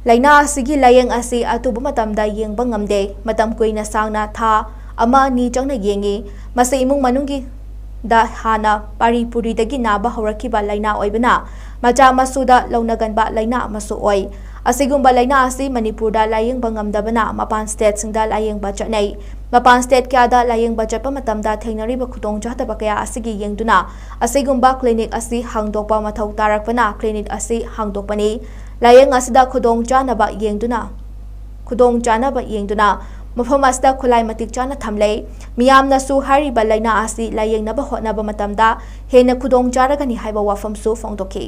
ꯂꯥꯏꯅꯥ ꯑꯁꯤꯒꯤ ꯂꯥꯏꯌꯦꯡ ꯑꯁꯤ ꯑꯊꯨꯕ ꯃꯇꯝꯗ ꯌꯦꯡꯕ ꯉꯝꯗꯦ꯫ ꯃꯇꯝ ꯀꯨꯏꯅ ꯁꯥꯡꯅ ꯊꯥ ꯑꯃ ꯑꯅꯤ ꯆꯪꯅ ꯌꯦꯡꯉꯤ꯫ ꯃꯁꯤ ꯏꯃꯨꯡ ꯃꯅꯨꯡꯒꯤꯗ ꯍꯥꯟꯅ ꯄꯥꯔꯤ ꯄꯨꯔꯤꯗꯒꯤ ꯅꯥꯕ ꯍꯧꯔꯛꯈꯤꯕ ꯂꯥꯏꯅꯥ ꯑꯣꯏꯕꯅ ꯃꯆꯥ ꯃꯁꯨꯗ ꯂꯧꯅꯒꯟꯕ ꯂꯥꯏꯅꯥ ꯑꯃꯁꯨ ꯑꯣꯏ꯫ ꯑꯁꯤꯒꯨꯝꯕ ꯂꯥꯏꯅꯥ ꯑꯁꯤ ꯃꯅꯤꯄꯨꯔꯗ ꯂꯥꯏꯌꯦꯡꯕ ꯉꯝꯗꯕꯅ ꯃꯄꯥꯟ ꯁ꯭ꯇꯦꯠꯁꯤꯡꯗ ꯂꯥꯏꯌꯦꯡꯕ ꯆꯠꯅꯩ꯫ ꯃꯄꯥꯟ ꯁ꯭ꯇꯦꯠ ꯀꯌꯥꯗ ꯂꯥꯏꯌꯦꯡꯕ ꯆꯠꯄ ꯃꯇꯝꯗ ꯊꯦꯡꯅꯔꯤꯕ ꯈꯨꯗꯣꯡꯆꯥꯗꯕ ꯀꯌꯥ ꯑꯁꯤꯒꯤ ꯌꯦꯡꯗꯨꯅ ꯑꯁꯤꯒꯨꯝꯕ ꯀ꯭ꯂꯤꯅꯤꯛ ꯑꯁꯤ ꯍꯥꯡꯗꯣꯛꯄ ꯃꯊꯧ ꯇꯥꯔꯛꯄꯅ ꯀ꯭ꯂꯤꯅꯤꯛ ꯑꯁꯤ ꯍꯥꯡꯗꯣꯛꯄꯅꯤ꯫ ꯂꯥꯏꯌꯦꯡ ꯑꯁꯤꯗ ꯈꯨꯗꯣꯡ ꯆꯥꯅꯕ ꯌꯦꯡꯗꯨꯅ ꯈꯨꯗꯣꯡ ꯆꯥꯅꯕ ꯌꯦꯡꯗꯨꯅ ꯃꯐꯝ ꯑꯁꯤꯗ ꯈꯨꯠꯂꯥꯏ ꯃꯇꯤꯛ ꯆꯥꯅ ꯊꯝꯂꯦ꯫ ꯃꯤꯌꯥꯝꯅꯁꯨ ꯍꯥꯏꯔꯤꯕ ꯂꯥꯏꯅꯥ ꯑꯁꯤ ꯂꯥꯏꯌꯦꯡꯅꯕ ꯍꯣꯠꯅꯕ ꯃꯇꯝꯗ ꯍꯦꯟꯅ ꯈꯨꯗꯣꯡ ꯆꯥꯔꯒꯅꯤ ꯍꯥꯏꯕ ꯋꯥꯐꯝꯁꯨ ꯐꯣꯡꯗꯣꯛꯈꯤ꯫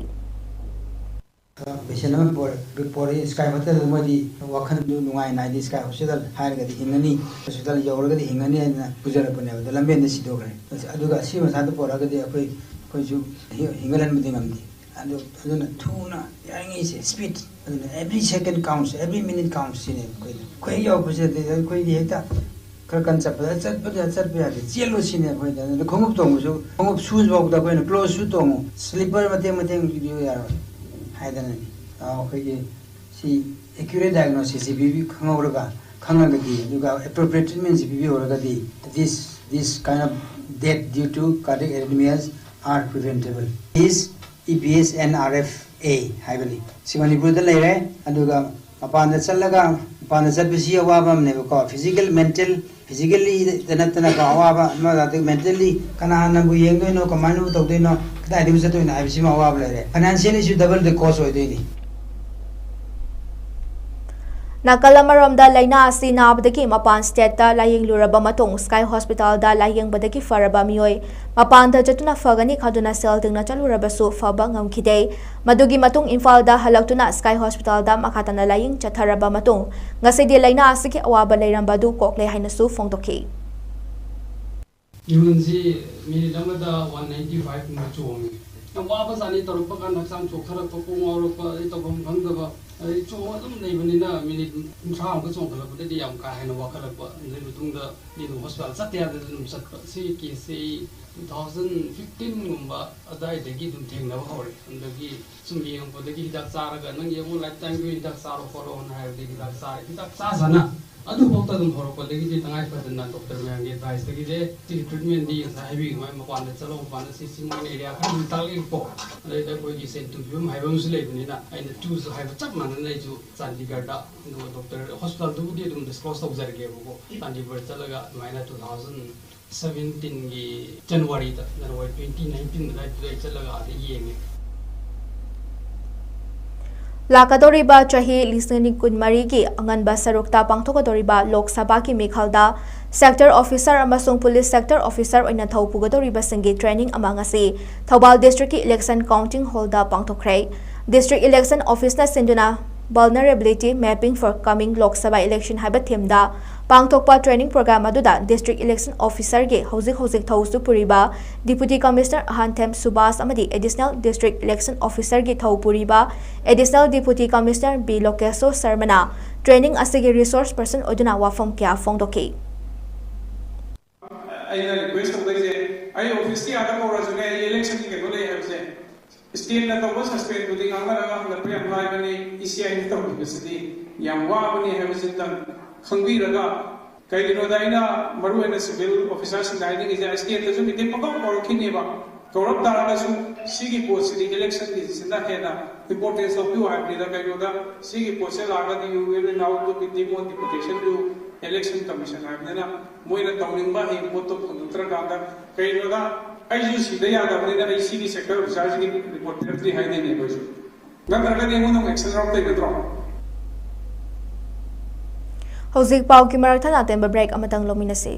ꯄꯦꯁꯦꯟ ꯑꯃ ꯄꯣꯔꯛ- ꯄꯣꯔꯛꯏ ꯁ꯭ꯀꯥꯏ ꯍꯣꯁꯄꯤꯇꯥꯜꯗ꯫ ꯃꯣꯏꯗꯤ ꯋꯥꯈꯜꯗꯨ ꯅꯨꯡꯉꯥꯏꯅ, ꯍꯥꯏꯗꯤ ꯁ꯭ꯀꯥꯏ ꯍꯣꯁꯄꯤꯇꯥꯜ ꯍꯥꯏꯔꯒꯗꯤ ꯍꯤꯡꯉꯅꯤ, ꯍꯣꯁꯄꯤꯇꯥꯜ ꯌꯧꯔꯒꯗꯤ ꯍꯤꯡꯉꯅꯤ ꯍꯥꯏꯅ ꯄꯨꯖꯔꯛꯄꯅꯦꯕ꯫ ꯑꯗꯣ ꯂꯝꯕꯦꯟꯗ ꯁꯤꯗꯣꯛꯈ꯭ꯔꯦ꯫ ꯑꯁ, ꯑꯗꯨꯒ ꯑꯁꯤ ꯃꯁꯥꯗ ꯄꯣꯔꯛꯑꯒꯗꯤ ꯑꯩꯈꯣꯏ, ꯑꯩꯈꯣꯏꯁꯨ ꯍꯤ- ꯍꯤꯡꯒꯠꯍꯟꯕꯗꯤ ꯉꯝꯗꯦ꯫ ꯑꯗꯨ, ꯑꯗꯨꯅ ꯊꯨꯅ ꯌꯥꯔꯤꯉꯩꯁꯦ, ꯁ꯭ꯄꯤꯗ, ꯑꯗꯨꯅ every second counts, every minute counts ꯁꯤꯅꯦ ꯑꯩꯈꯣꯏꯗ꯫ ꯑꯩꯈꯣꯏ ꯍꯦꯛ ꯌꯧꯔꯛꯄꯁꯤꯗꯗꯤ ꯑꯩꯈꯣꯏꯗꯤ ꯍꯦꯛꯇ ꯈꯔ ꯀꯟꯅ ꯆꯠꯄꯗ, ꯆꯠꯄꯗ ꯆꯠꯄ ꯌꯥꯗꯦ, ꯆꯦꯜꯂꯨ ꯁꯤꯅꯦ ꯑꯩꯈꯣꯏꯗ꯫ ꯑꯗꯨꯅ ꯈꯣꯡꯎꯞ ꯇꯣꯡꯕꯁꯨ, ꯈꯣꯡꯎꯞ ꯁꯨꯁ ꯐꯥꯎꯗ ꯑꯩꯈꯣꯏꯅ ꯀ꯭ꯂꯣꯁ ꯁꯨ ꯇꯣꯡꯉꯨ, ꯁ꯭ꯂꯤꯞꯄꯔ ꯃꯇꯦꯛ ꯃꯇꯦꯛ ꯌꯥꯔꯣꯏ ꯍꯥꯏꯗꯅꯅꯦ꯫ ꯑꯩꯈꯣꯏꯒꯤ ꯁꯤ ꯑꯦꯀ꯭ꯌꯨꯔꯦꯠ ꯗꯥꯏꯒꯅꯣꯁꯤꯁꯁꯤ ꯄꯤꯕꯤ-, ꯈꯪꯍꯧꯔꯒ, ꯈꯪꯉꯒꯗꯤ, ꯑꯗꯨꯒ appropriate ꯇ꯭ꯔꯤꯠꯃꯦꯟꯁꯤ ꯄꯤꯕꯤꯍꯧꯔꯒꯗꯤ, this, this kind of death due to cardiac arrhythmias are preventable. Is E P S N R F A ꯍꯥꯏꯕꯅꯤ꯫ ꯁꯤ ꯃꯅꯤꯄꯨꯔꯗ ꯂꯩꯔꯦ꯫ ꯑꯗꯨꯒ ꯃꯄꯥꯟꯗ ꯆꯠꯂꯒ, ꯃꯄꯥꯟꯗ ꯆꯠꯄꯁꯤ ꯑꯋꯥꯕ ꯑꯃꯅꯦꯕꯀꯣ꯫ ꯐꯤꯖꯤꯀꯦꯜ, ꯃꯦꯟꯇꯦꯜ, ꯐꯤꯖꯤꯀꯦꯜꯂꯤꯗ ꯅꯠꯇꯅꯀꯣ ꯑꯋꯥꯕ ꯑꯃ, ꯑꯗꯩ ꯃꯦꯟꯇꯦꯜꯂꯤ ꯀꯅꯥꯅꯕꯨ ꯌꯦꯡꯗꯣꯏꯅꯣ, ꯀꯃꯥꯏꯅꯕꯨ ꯇꯧꯗꯣꯏꯅꯣ, ꯀꯗꯥꯏꯗꯕꯨ ꯆꯠꯇꯣꯏꯅꯣ ꯍꯥꯏꯕꯁꯤꯃ ꯑꯋꯥꯕ ꯂꯩꯔꯦ꯫ ꯐꯥꯏꯅꯥꯟꯁꯤꯌꯦꯜꯂꯤꯁꯨ ꯗꯕꯜ ꯗ ꯀꯣꯁ ꯑꯣꯏꯗꯣꯏꯅꯤ꯫ ꯅꯥꯀꯜ ꯑꯃꯔꯣꯝꯗ ꯂꯥꯏꯅꯥ ꯑꯁꯤ ꯅꯥꯕꯗꯒꯤ ꯃꯄꯥꯟ ꯁ꯭ꯇꯦꯠꯇ ꯂꯥꯏꯌꯦꯡꯂꯨꯔꯕ ꯃꯇꯨꯡ ꯁ꯭ꯀꯥꯏ ꯍꯣꯁꯄꯤꯇꯥꯜꯗ ꯂꯥꯏꯌꯦꯡꯕꯗꯒꯤ ꯐꯔꯕ ꯃꯤꯑꯣꯏ ꯃꯄꯥꯟꯗ ꯆꯠꯇꯨꯅ ꯐꯒꯅꯤ ꯈꯟꯗꯨꯅ ꯁꯦꯜ ꯇꯤꯡꯅ ꯆꯠꯂꯨꯔꯕꯁꯨ ꯐꯕ ꯉꯝꯈꯤꯗꯦ꯫ ꯃꯗꯨꯒꯤ ꯃꯇꯨꯡ ꯏꯝꯐꯥꯜꯗ ꯍꯜꯂꯛꯇꯨꯅ ꯁ꯭ꯀꯥꯏ ꯍꯣꯁꯄꯤꯇꯥꯜꯗ ꯃꯈꯥ ꯇꯥꯅ ꯂꯥꯏꯌꯦꯡ ꯆꯠꯊꯔꯕ ꯃꯇꯨꯡ ꯉꯁꯤꯗꯤ ꯂꯥꯏꯅꯥ ꯑꯁꯤꯒꯤ ꯑꯋꯥꯕ ꯂꯩꯔꯝꯕ ꯑꯗꯨ ꯀꯣꯛꯂꯦ ꯍꯥꯏꯅꯁꯨ ꯐꯣꯡꯗꯣꯛꯈꯤ꯫ ꯏꯍꯨꯜꯁꯤ ꯃꯤꯅꯤꯠ ꯑꯃꯗ ꯋꯥꯟ ꯅꯥꯏꯟꯇꯤ ꯐꯥꯏꯚ ꯀꯨꯝꯕ ꯆꯣꯡꯉꯤ꯫ ꯋꯥꯕ ꯖꯥꯠꯅꯤ꯫ ꯇꯧꯔꯛꯄ ꯀꯥꯟꯗ ꯍꯛꯆꯥꯡ ꯆꯣꯛꯊꯔꯛꯄ, ꯀꯣꯛ ꯉꯥꯎꯔꯛꯄ, ꯑꯗꯩ ꯇꯧꯐꯝ ꯈꯪꯗꯕ, ꯑꯗꯩ ꯆꯣꯡꯉ ꯑꯗꯨꯝ ꯂꯩꯕꯅꯤꯅ ꯃꯤꯅꯤꯠ ꯀꯨꯟꯊ꯭ꯔꯥꯃꯨꯛꯀ ꯆꯣꯡꯈꯠꯂꯛꯄꯗꯗꯤ ꯌꯥꯝ ꯀꯥ ꯍꯦꯟꯅ ꯋꯥꯈꯠꯂꯛꯄ꯫ ꯑꯗꯨꯒꯤ ꯃꯇꯨꯡꯗ ꯑꯩꯗꯣ ꯍꯣꯁꯄꯤꯇꯥꯜ ꯆꯠꯇ ꯌꯥꯗꯗꯅ ꯑꯗꯨꯝ ꯆꯠꯄ꯫ ꯁꯤꯒꯤ ꯀꯦꯁꯁꯦ ꯑꯩ ꯇꯨ ꯊꯥꯎꯖꯟ ꯐꯤꯐꯇꯤꯟꯒꯨꯝꯕ ꯑꯗꯥꯏꯗꯒꯤ ꯑꯗꯨꯝ ꯊꯦꯡꯅꯕ ꯍꯧꯔꯦ꯫ ꯑꯗꯒꯤ ꯁꯨꯝ ꯌꯦꯡꯉꯛꯄꯗꯒꯤ ꯍꯤꯗꯥꯛ ꯆꯥꯔꯒ, "ꯅꯪ ꯌꯦꯡꯉꯨ, ꯂꯥꯏꯐ ꯇꯥꯏꯝꯒꯤ ꯍꯤꯗꯥꯛ ꯆꯥꯔꯣ ꯈꯣꯠꯂꯣꯅ" ꯍꯥꯏꯕꯗꯒꯤ ꯍꯤꯗꯥꯛ ꯆꯥꯔꯦ꯫ ꯍꯤꯗꯥꯛ ꯆꯥꯖꯅ ꯑꯗꯨꯐꯥꯎꯗ ꯑꯗꯨꯝ ꯍꯧꯔꯛꯄꯗꯒꯤꯗꯤ ꯇꯉꯥꯏ ꯐꯗꯅ ꯗꯣꯛꯇꯔ ꯃꯌꯥꯝꯒꯤ ꯑꯦꯗꯚꯥꯏꯁꯇꯒꯤꯗꯤ ꯁꯤꯒꯤ ꯇ꯭ꯔꯤꯠꯃꯦꯟꯗꯤ ꯉꯁꯥꯏ ꯍꯥꯏꯕꯤꯌꯨ ꯑꯗꯨꯃꯥꯏꯅ ꯃꯄꯥꯟꯗ ꯆꯠꯂꯣ, ꯃꯄꯥꯟꯗ ꯁꯤ ꯆꯤꯡ ꯑꯣꯏꯅ ꯑꯦꯔꯤꯌꯥ ꯈꯔ ꯑꯗꯨꯝ ꯇꯥꯛꯂꯛꯏꯀꯣ꯫ ꯑꯗꯩꯗ ꯑꯩꯈꯣꯏꯒꯤ ꯁꯦꯟ ꯊꯨꯝ ꯐꯤꯕꯝ ꯍꯥꯏꯕ ꯑꯃꯁꯨ ꯂꯩꯕꯅꯤꯅ ꯑꯩꯅ ꯇꯨꯁꯨ ꯍꯥꯏꯕ ꯆꯞ ꯃꯥꯟꯅꯅ ꯑꯩꯁꯨ ꯆꯥꯟꯗꯤꯒꯔꯗ, ꯑꯗꯨꯒ ꯗꯣꯛꯇꯔ ꯍꯣꯁꯄꯤꯇꯥꯜꯗꯨꯕꯨꯗꯤ ꯑꯗꯨꯝ ꯗꯤꯁꯀ꯭ꯂꯣꯁ ꯇꯧꯖꯔꯒꯦꯕꯀꯣ, ꯆꯥꯟꯗꯤꯒꯔ ꯆꯠꯂꯒ ꯑꯗꯨꯃꯥꯏꯅ ꯇꯨ ꯊꯥꯎꯖꯟ ꯁꯚꯦꯟꯇꯤꯟꯒꯤ ꯖꯅꯋꯥꯔꯤꯗ, ꯖꯅꯋꯥꯔꯤ ꯇ꯭ꯋꯦꯟꯇꯤ ꯅꯥꯏꯟꯇꯤꯟ ꯑꯗꯨꯋꯥꯏꯗꯨꯗ ꯑꯩ ꯆꯠꯂꯒ ꯑꯥꯗ ꯌꯦꯡꯉꯦ꯫ ꯂꯥꯛꯀꯗꯧꯔꯤꯕ ꯆꯍꯤ ꯂꯤꯁꯤꯡ ꯑꯅꯤ ꯀꯨꯟꯃꯔꯤꯒꯤ ꯑꯉꯟꯕ ꯁꯔꯨꯛꯇ ꯄꯥꯡꯊꯣꯛꯀꯗꯧꯔꯤꯕ ꯂꯣꯛ ꯁꯚꯥꯒꯤ ꯃꯤꯈꯜꯗ ꯁꯦꯛꯇꯔ ꯑꯣꯐꯤꯁꯔ ꯑꯃꯁꯨꯡ ꯄꯨꯂꯤꯁ ꯁꯦꯛꯇꯔ ꯑꯣꯐꯤꯁꯔ ꯑꯣꯏꯅ ꯊꯧ ꯄꯨꯒꯗꯧꯔꯤꯕꯁꯤꯡꯒꯤ ꯇ꯭ꯔꯦꯅꯤꯡ ꯑꯃ ꯉꯁꯤ ꯊꯧꯕꯥꯜ ꯗꯤꯁꯇ꯭ꯔꯤꯛꯀꯤ ꯏꯂꯦꯛꯁꯟ ꯀꯥꯎꯟꯇꯤꯡ ꯍꯣꯜꯗ ꯄꯥꯡꯊꯣꯛꯈ꯭ꯔꯦ꯫ ꯗꯤꯁꯇ꯭ꯔꯤꯛ ꯏꯂꯦꯛꯁꯟ ꯑꯣꯐꯤꯁꯅ ꯁꯤꯟꯗꯨꯅ Vulnerability Mapping for Coming Lok Sabha Election ꯍꯥꯏꯕ ꯊꯤꯝꯗ ꯄꯥꯡꯊꯣꯛꯄ ꯇ꯭ꯔꯦꯅꯤꯡ ꯄ꯭ꯔꯣꯒ꯭ꯔꯥꯝ ꯑꯗꯨꯗ ꯗꯤꯁꯇ꯭ꯔꯤꯛ ꯏꯂꯦꯛꯁꯟ ꯑꯣꯐꯤꯁꯔꯒꯤ ꯍꯧꯖꯤꯛ ꯍꯧꯖꯤꯛ ꯊꯧꯁꯨ ꯄꯨꯔꯤꯕ ꯗꯤꯄꯨꯇꯤ ꯀꯃꯤꯁꯅꯔ ꯑꯍꯥꯟꯊꯦꯝ ꯁꯨꯕꯥꯁ ꯑꯃꯗꯤ ꯑꯦꯗꯤꯁꯅꯦꯜ ꯗꯤꯁꯇ꯭ꯔꯤꯛ ꯏꯂꯦꯛꯁꯟ ꯑꯣꯐꯤꯁꯔꯒꯤ ꯊꯧ ꯄꯨꯔꯤꯕ additional deputy commissioner B Lokesho ꯁꯔꯃꯅ ꯇ꯭ꯔꯦꯅꯤꯡ ꯑꯁꯤꯒꯤ ꯔꯤꯁꯣꯔꯁ ꯄꯔꯁꯟ ꯑꯣꯏꯗꯨꯅ ꯋꯥꯐꯝ ꯀꯌꯥ ꯐꯣꯡꯗꯣꯛꯈꯤ꯫ ꯑꯩꯅ ꯔꯤꯀ꯭ꯋꯦꯁ ꯇꯧꯗꯣꯏꯁꯦ, ꯑꯩ ꯑꯣꯐꯤꯁꯇ ꯌꯥꯗ ꯀꯧꯔꯁꯨꯅꯦ, ꯑꯩ ꯏꯂꯦꯛꯁꯟꯒꯤ ꯀꯩꯅꯣ ꯂꯩ ꯍꯥꯏꯕꯁꯦ, ꯁ꯭ꯇꯦꯠꯅ ꯇꯧꯕ ꯁꯁꯄꯦꯟꯕꯨꯗꯤ ꯉꯥꯡꯅꯔꯒ ꯍꯜꯂꯛꯄ ꯌꯥꯝ ꯂꯥꯏꯕꯅꯤ, ꯏ ꯁꯤ ꯑꯥꯏꯅ ꯇꯧꯈꯤꯕꯁꯤꯗꯤ ꯌꯥꯝ ꯋꯥꯕꯅꯤ ꯍꯥꯏꯕꯁꯤꯇꯪ ꯈꯪꯕꯤꯔꯒ, ꯀꯩꯒꯤꯅꯣꯗ ꯑꯩꯅ ꯃꯔꯨꯑꯣꯏꯅ ꯁꯤꯚꯤꯜ ꯑꯣꯐꯤꯁꯥꯔꯁꯤꯡꯗ ꯍꯥꯏꯅꯤꯡꯉꯤꯁꯦ, ꯁ꯭ꯇꯦꯠꯇꯁꯨ ꯃꯤꯇꯤꯡ ꯄꯪꯀꯧ ꯀꯧꯔꯛꯈꯤꯅꯦꯕ, ꯀꯧꯔꯛ ꯇꯥꯔꯒꯁꯨ ꯁꯤꯒꯤ ꯄꯣꯠꯁꯤꯗꯤ ꯏꯂꯦꯛꯁꯟꯒꯤꯁꯤꯅ ꯍꯦꯟꯅ ꯏꯝꯄꯣꯔꯇꯦꯟꯁ ꯂꯧꯕꯤꯌꯨ ꯍꯥꯏꯕꯅꯤꯗ꯫ ꯀꯩꯒꯤꯅꯣꯗ ꯁꯤꯒꯤ ꯄꯣꯠꯁꯦ ꯂꯥꯛꯑꯒꯗꯤ you will now to be deemed on deputation to election commission ꯍꯥꯏꯕꯅꯤꯅ ꯃꯣꯏꯅ ꯇꯧꯅꯤꯡꯕ ꯍꯌꯦꯡ ꯄꯣꯠꯇꯣ ꯐꯪꯉꯛꯇ꯭ꯔꯀꯥꯟꯗ, ꯀꯩꯒꯤꯅꯣꯗ ꯑꯩꯁꯨ ꯁꯤꯗ ꯌꯥꯗꯕꯅꯤꯅ ꯑꯩ ꯁꯤꯒꯤ ꯁꯦꯛꯇꯔ ꯑꯣꯐꯤꯁꯥꯔꯁꯤꯒꯤ ꯔꯤꯄꯣꯔꯠ ꯄꯤꯔꯛꯇ꯭ꯔꯤ ꯍꯥꯏꯗꯣꯏꯅꯦ ꯑꯩꯈꯣꯏꯁꯨ꯫ ꯅꯠꯇ꯭ꯔꯒꯗꯤ ꯑꯩꯉꯣꯟꯗ ꯑꯃꯨꯛ ꯑꯦꯛꯁꯟ ꯂꯧꯔꯛꯇꯣꯏ ꯅꯠꯇ꯭ꯔꯣ? ꯍꯧꯖꯤꯛ ꯄꯥꯎꯒꯤ ꯃꯔꯛ ꯊꯠꯅ ꯑꯇꯦꯟꯕ ꯕ꯭ꯔꯦꯛ ꯑꯃꯇꯪ ꯂꯧꯃꯤꯟꯅꯁꯤ꯫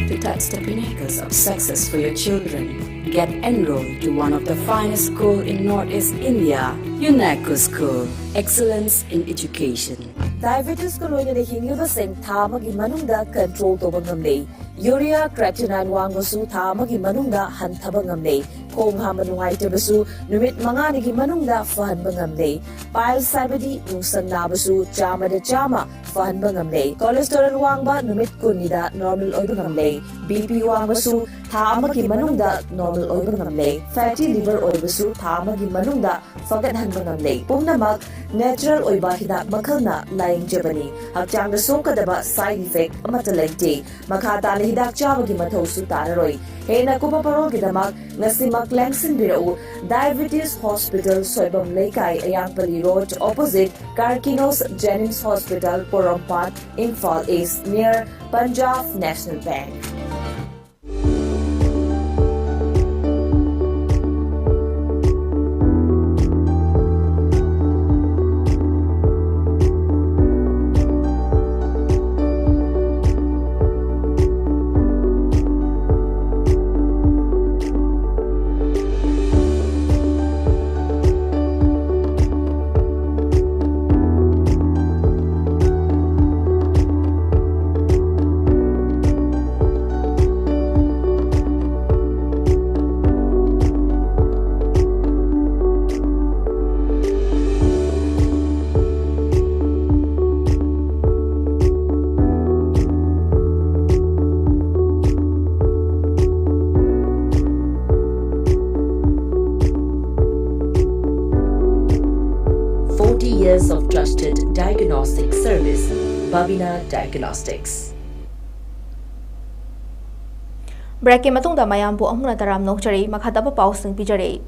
To touch the pinnacles of success for your children. Get enrolled to one of the finest school in Northeast India, UNESCO School, Excellence in Education. Diabetes ꯀ ꯂꯣꯏꯅꯅ ꯍꯤꯡꯂꯤꯕꯁꯤꯡ ꯊꯥ ꯑꯃꯒꯤ ꯃꯅꯨꯡꯗ control ꯇꯧꯕ ꯉꯝꯂꯦ꯫ Urea creatinine ꯋꯥꯡꯕꯁꯨ ꯊꯥ ꯑꯃꯒꯤ ꯃꯅꯨꯡꯗ ꯍꯟꯊꯕ ꯉꯝꯂꯦ꯫ ꯈꯣꯡ ꯍꯥꯝꯕ ꯅꯨꯡꯉꯥꯏꯇꯕꯁꯨ ꯅꯨꯃꯤꯠ ꯃꯉꯥꯅꯤꯒꯤ ꯃꯅꯨꯡꯗ ꯐꯍꯟꯕ ꯉꯝꯂꯦ꯫ Piles ꯍꯥꯏꯕꯗꯤ ꯅꯨꯡꯁꯪ ꯅꯥꯕꯁꯨ ꯆꯥꯝꯃꯗ ꯆꯥꯝꯃ ꯐꯍꯟꯕ ꯉꯝꯂꯦ꯫ Cholesterol ꯋꯥꯡꯕ ꯅꯨꯃꯤꯠ ꯀꯨꯟꯅꯤꯗ normal ꯑꯣꯏꯕ ꯉꯝꯂꯦ꯫ BP ꯋꯥꯡꯕꯁꯨ ꯊꯥ ꯑꯃꯒꯤ ꯃꯅꯨꯡꯗ normal ꯑꯣꯏꯕ ꯉꯝꯂꯦ꯫ Fatty liver ꯑꯣꯏꯕꯁꯨ ꯊꯥ ꯑꯃꯒꯤ ꯃꯅꯨꯡꯗ ꯐꯒꯠꯍꯟꯕ ꯉꯝꯂꯦ꯫ ꯄꯨꯝꯅꯃꯛ natural ꯑꯣꯏꯕ ꯍꯤꯗꯥꯛ ꯃꯈꯜꯅ ꯂꯥꯌꯦꯡꯖꯕꯅꯤ꯫ ꯍꯛꯆꯥꯡꯗ ꯁꯣꯛꯀꯗꯕ side effect ꯑꯃꯠꯇ ꯂꯩꯇꯦ꯫ ꯃꯈꯥ ꯇꯥꯅ ꯍꯤꯗꯥꯛ ꯆꯥꯕꯒꯤ ꯃꯊꯧꯁꯨ ꯇꯥꯔꯔꯣꯏ꯫ ꯍꯦꯟꯅ ꯀꯨꯞꯄ ꯄꯥꯎꯔꯣꯜꯒꯤꯗꯃꯛ ꯉꯁꯤꯃꯛ ꯂꯦꯡꯁꯤꯟꯕꯤꯔꯛꯎ꯫ Diabetes Hospital, ꯁꯣꯏꯕꯝ ꯂꯩꯀꯥꯏ, ꯑꯌꯥꯡꯄꯜꯂꯤ Road, opposite Karkinos Jennings Hospital, Porompat, Imphal East, near Punjab National Bank. Forty years of trusted diagnostic service, Babina Diagnostics. Break ꯀꯤ ꯃꯇꯨꯡꯗ ꯃꯌꯥꯝꯕꯨ ꯑꯃꯨꯛ ꯍꯟꯅ ꯇꯔꯥꯝꯅ ꯑꯣꯛꯆꯔꯤ꯫ ꯃꯈꯥ ꯇꯥꯕ ꯄꯥꯎꯁꯤꯡ ꯄꯤꯖꯔꯤ꯫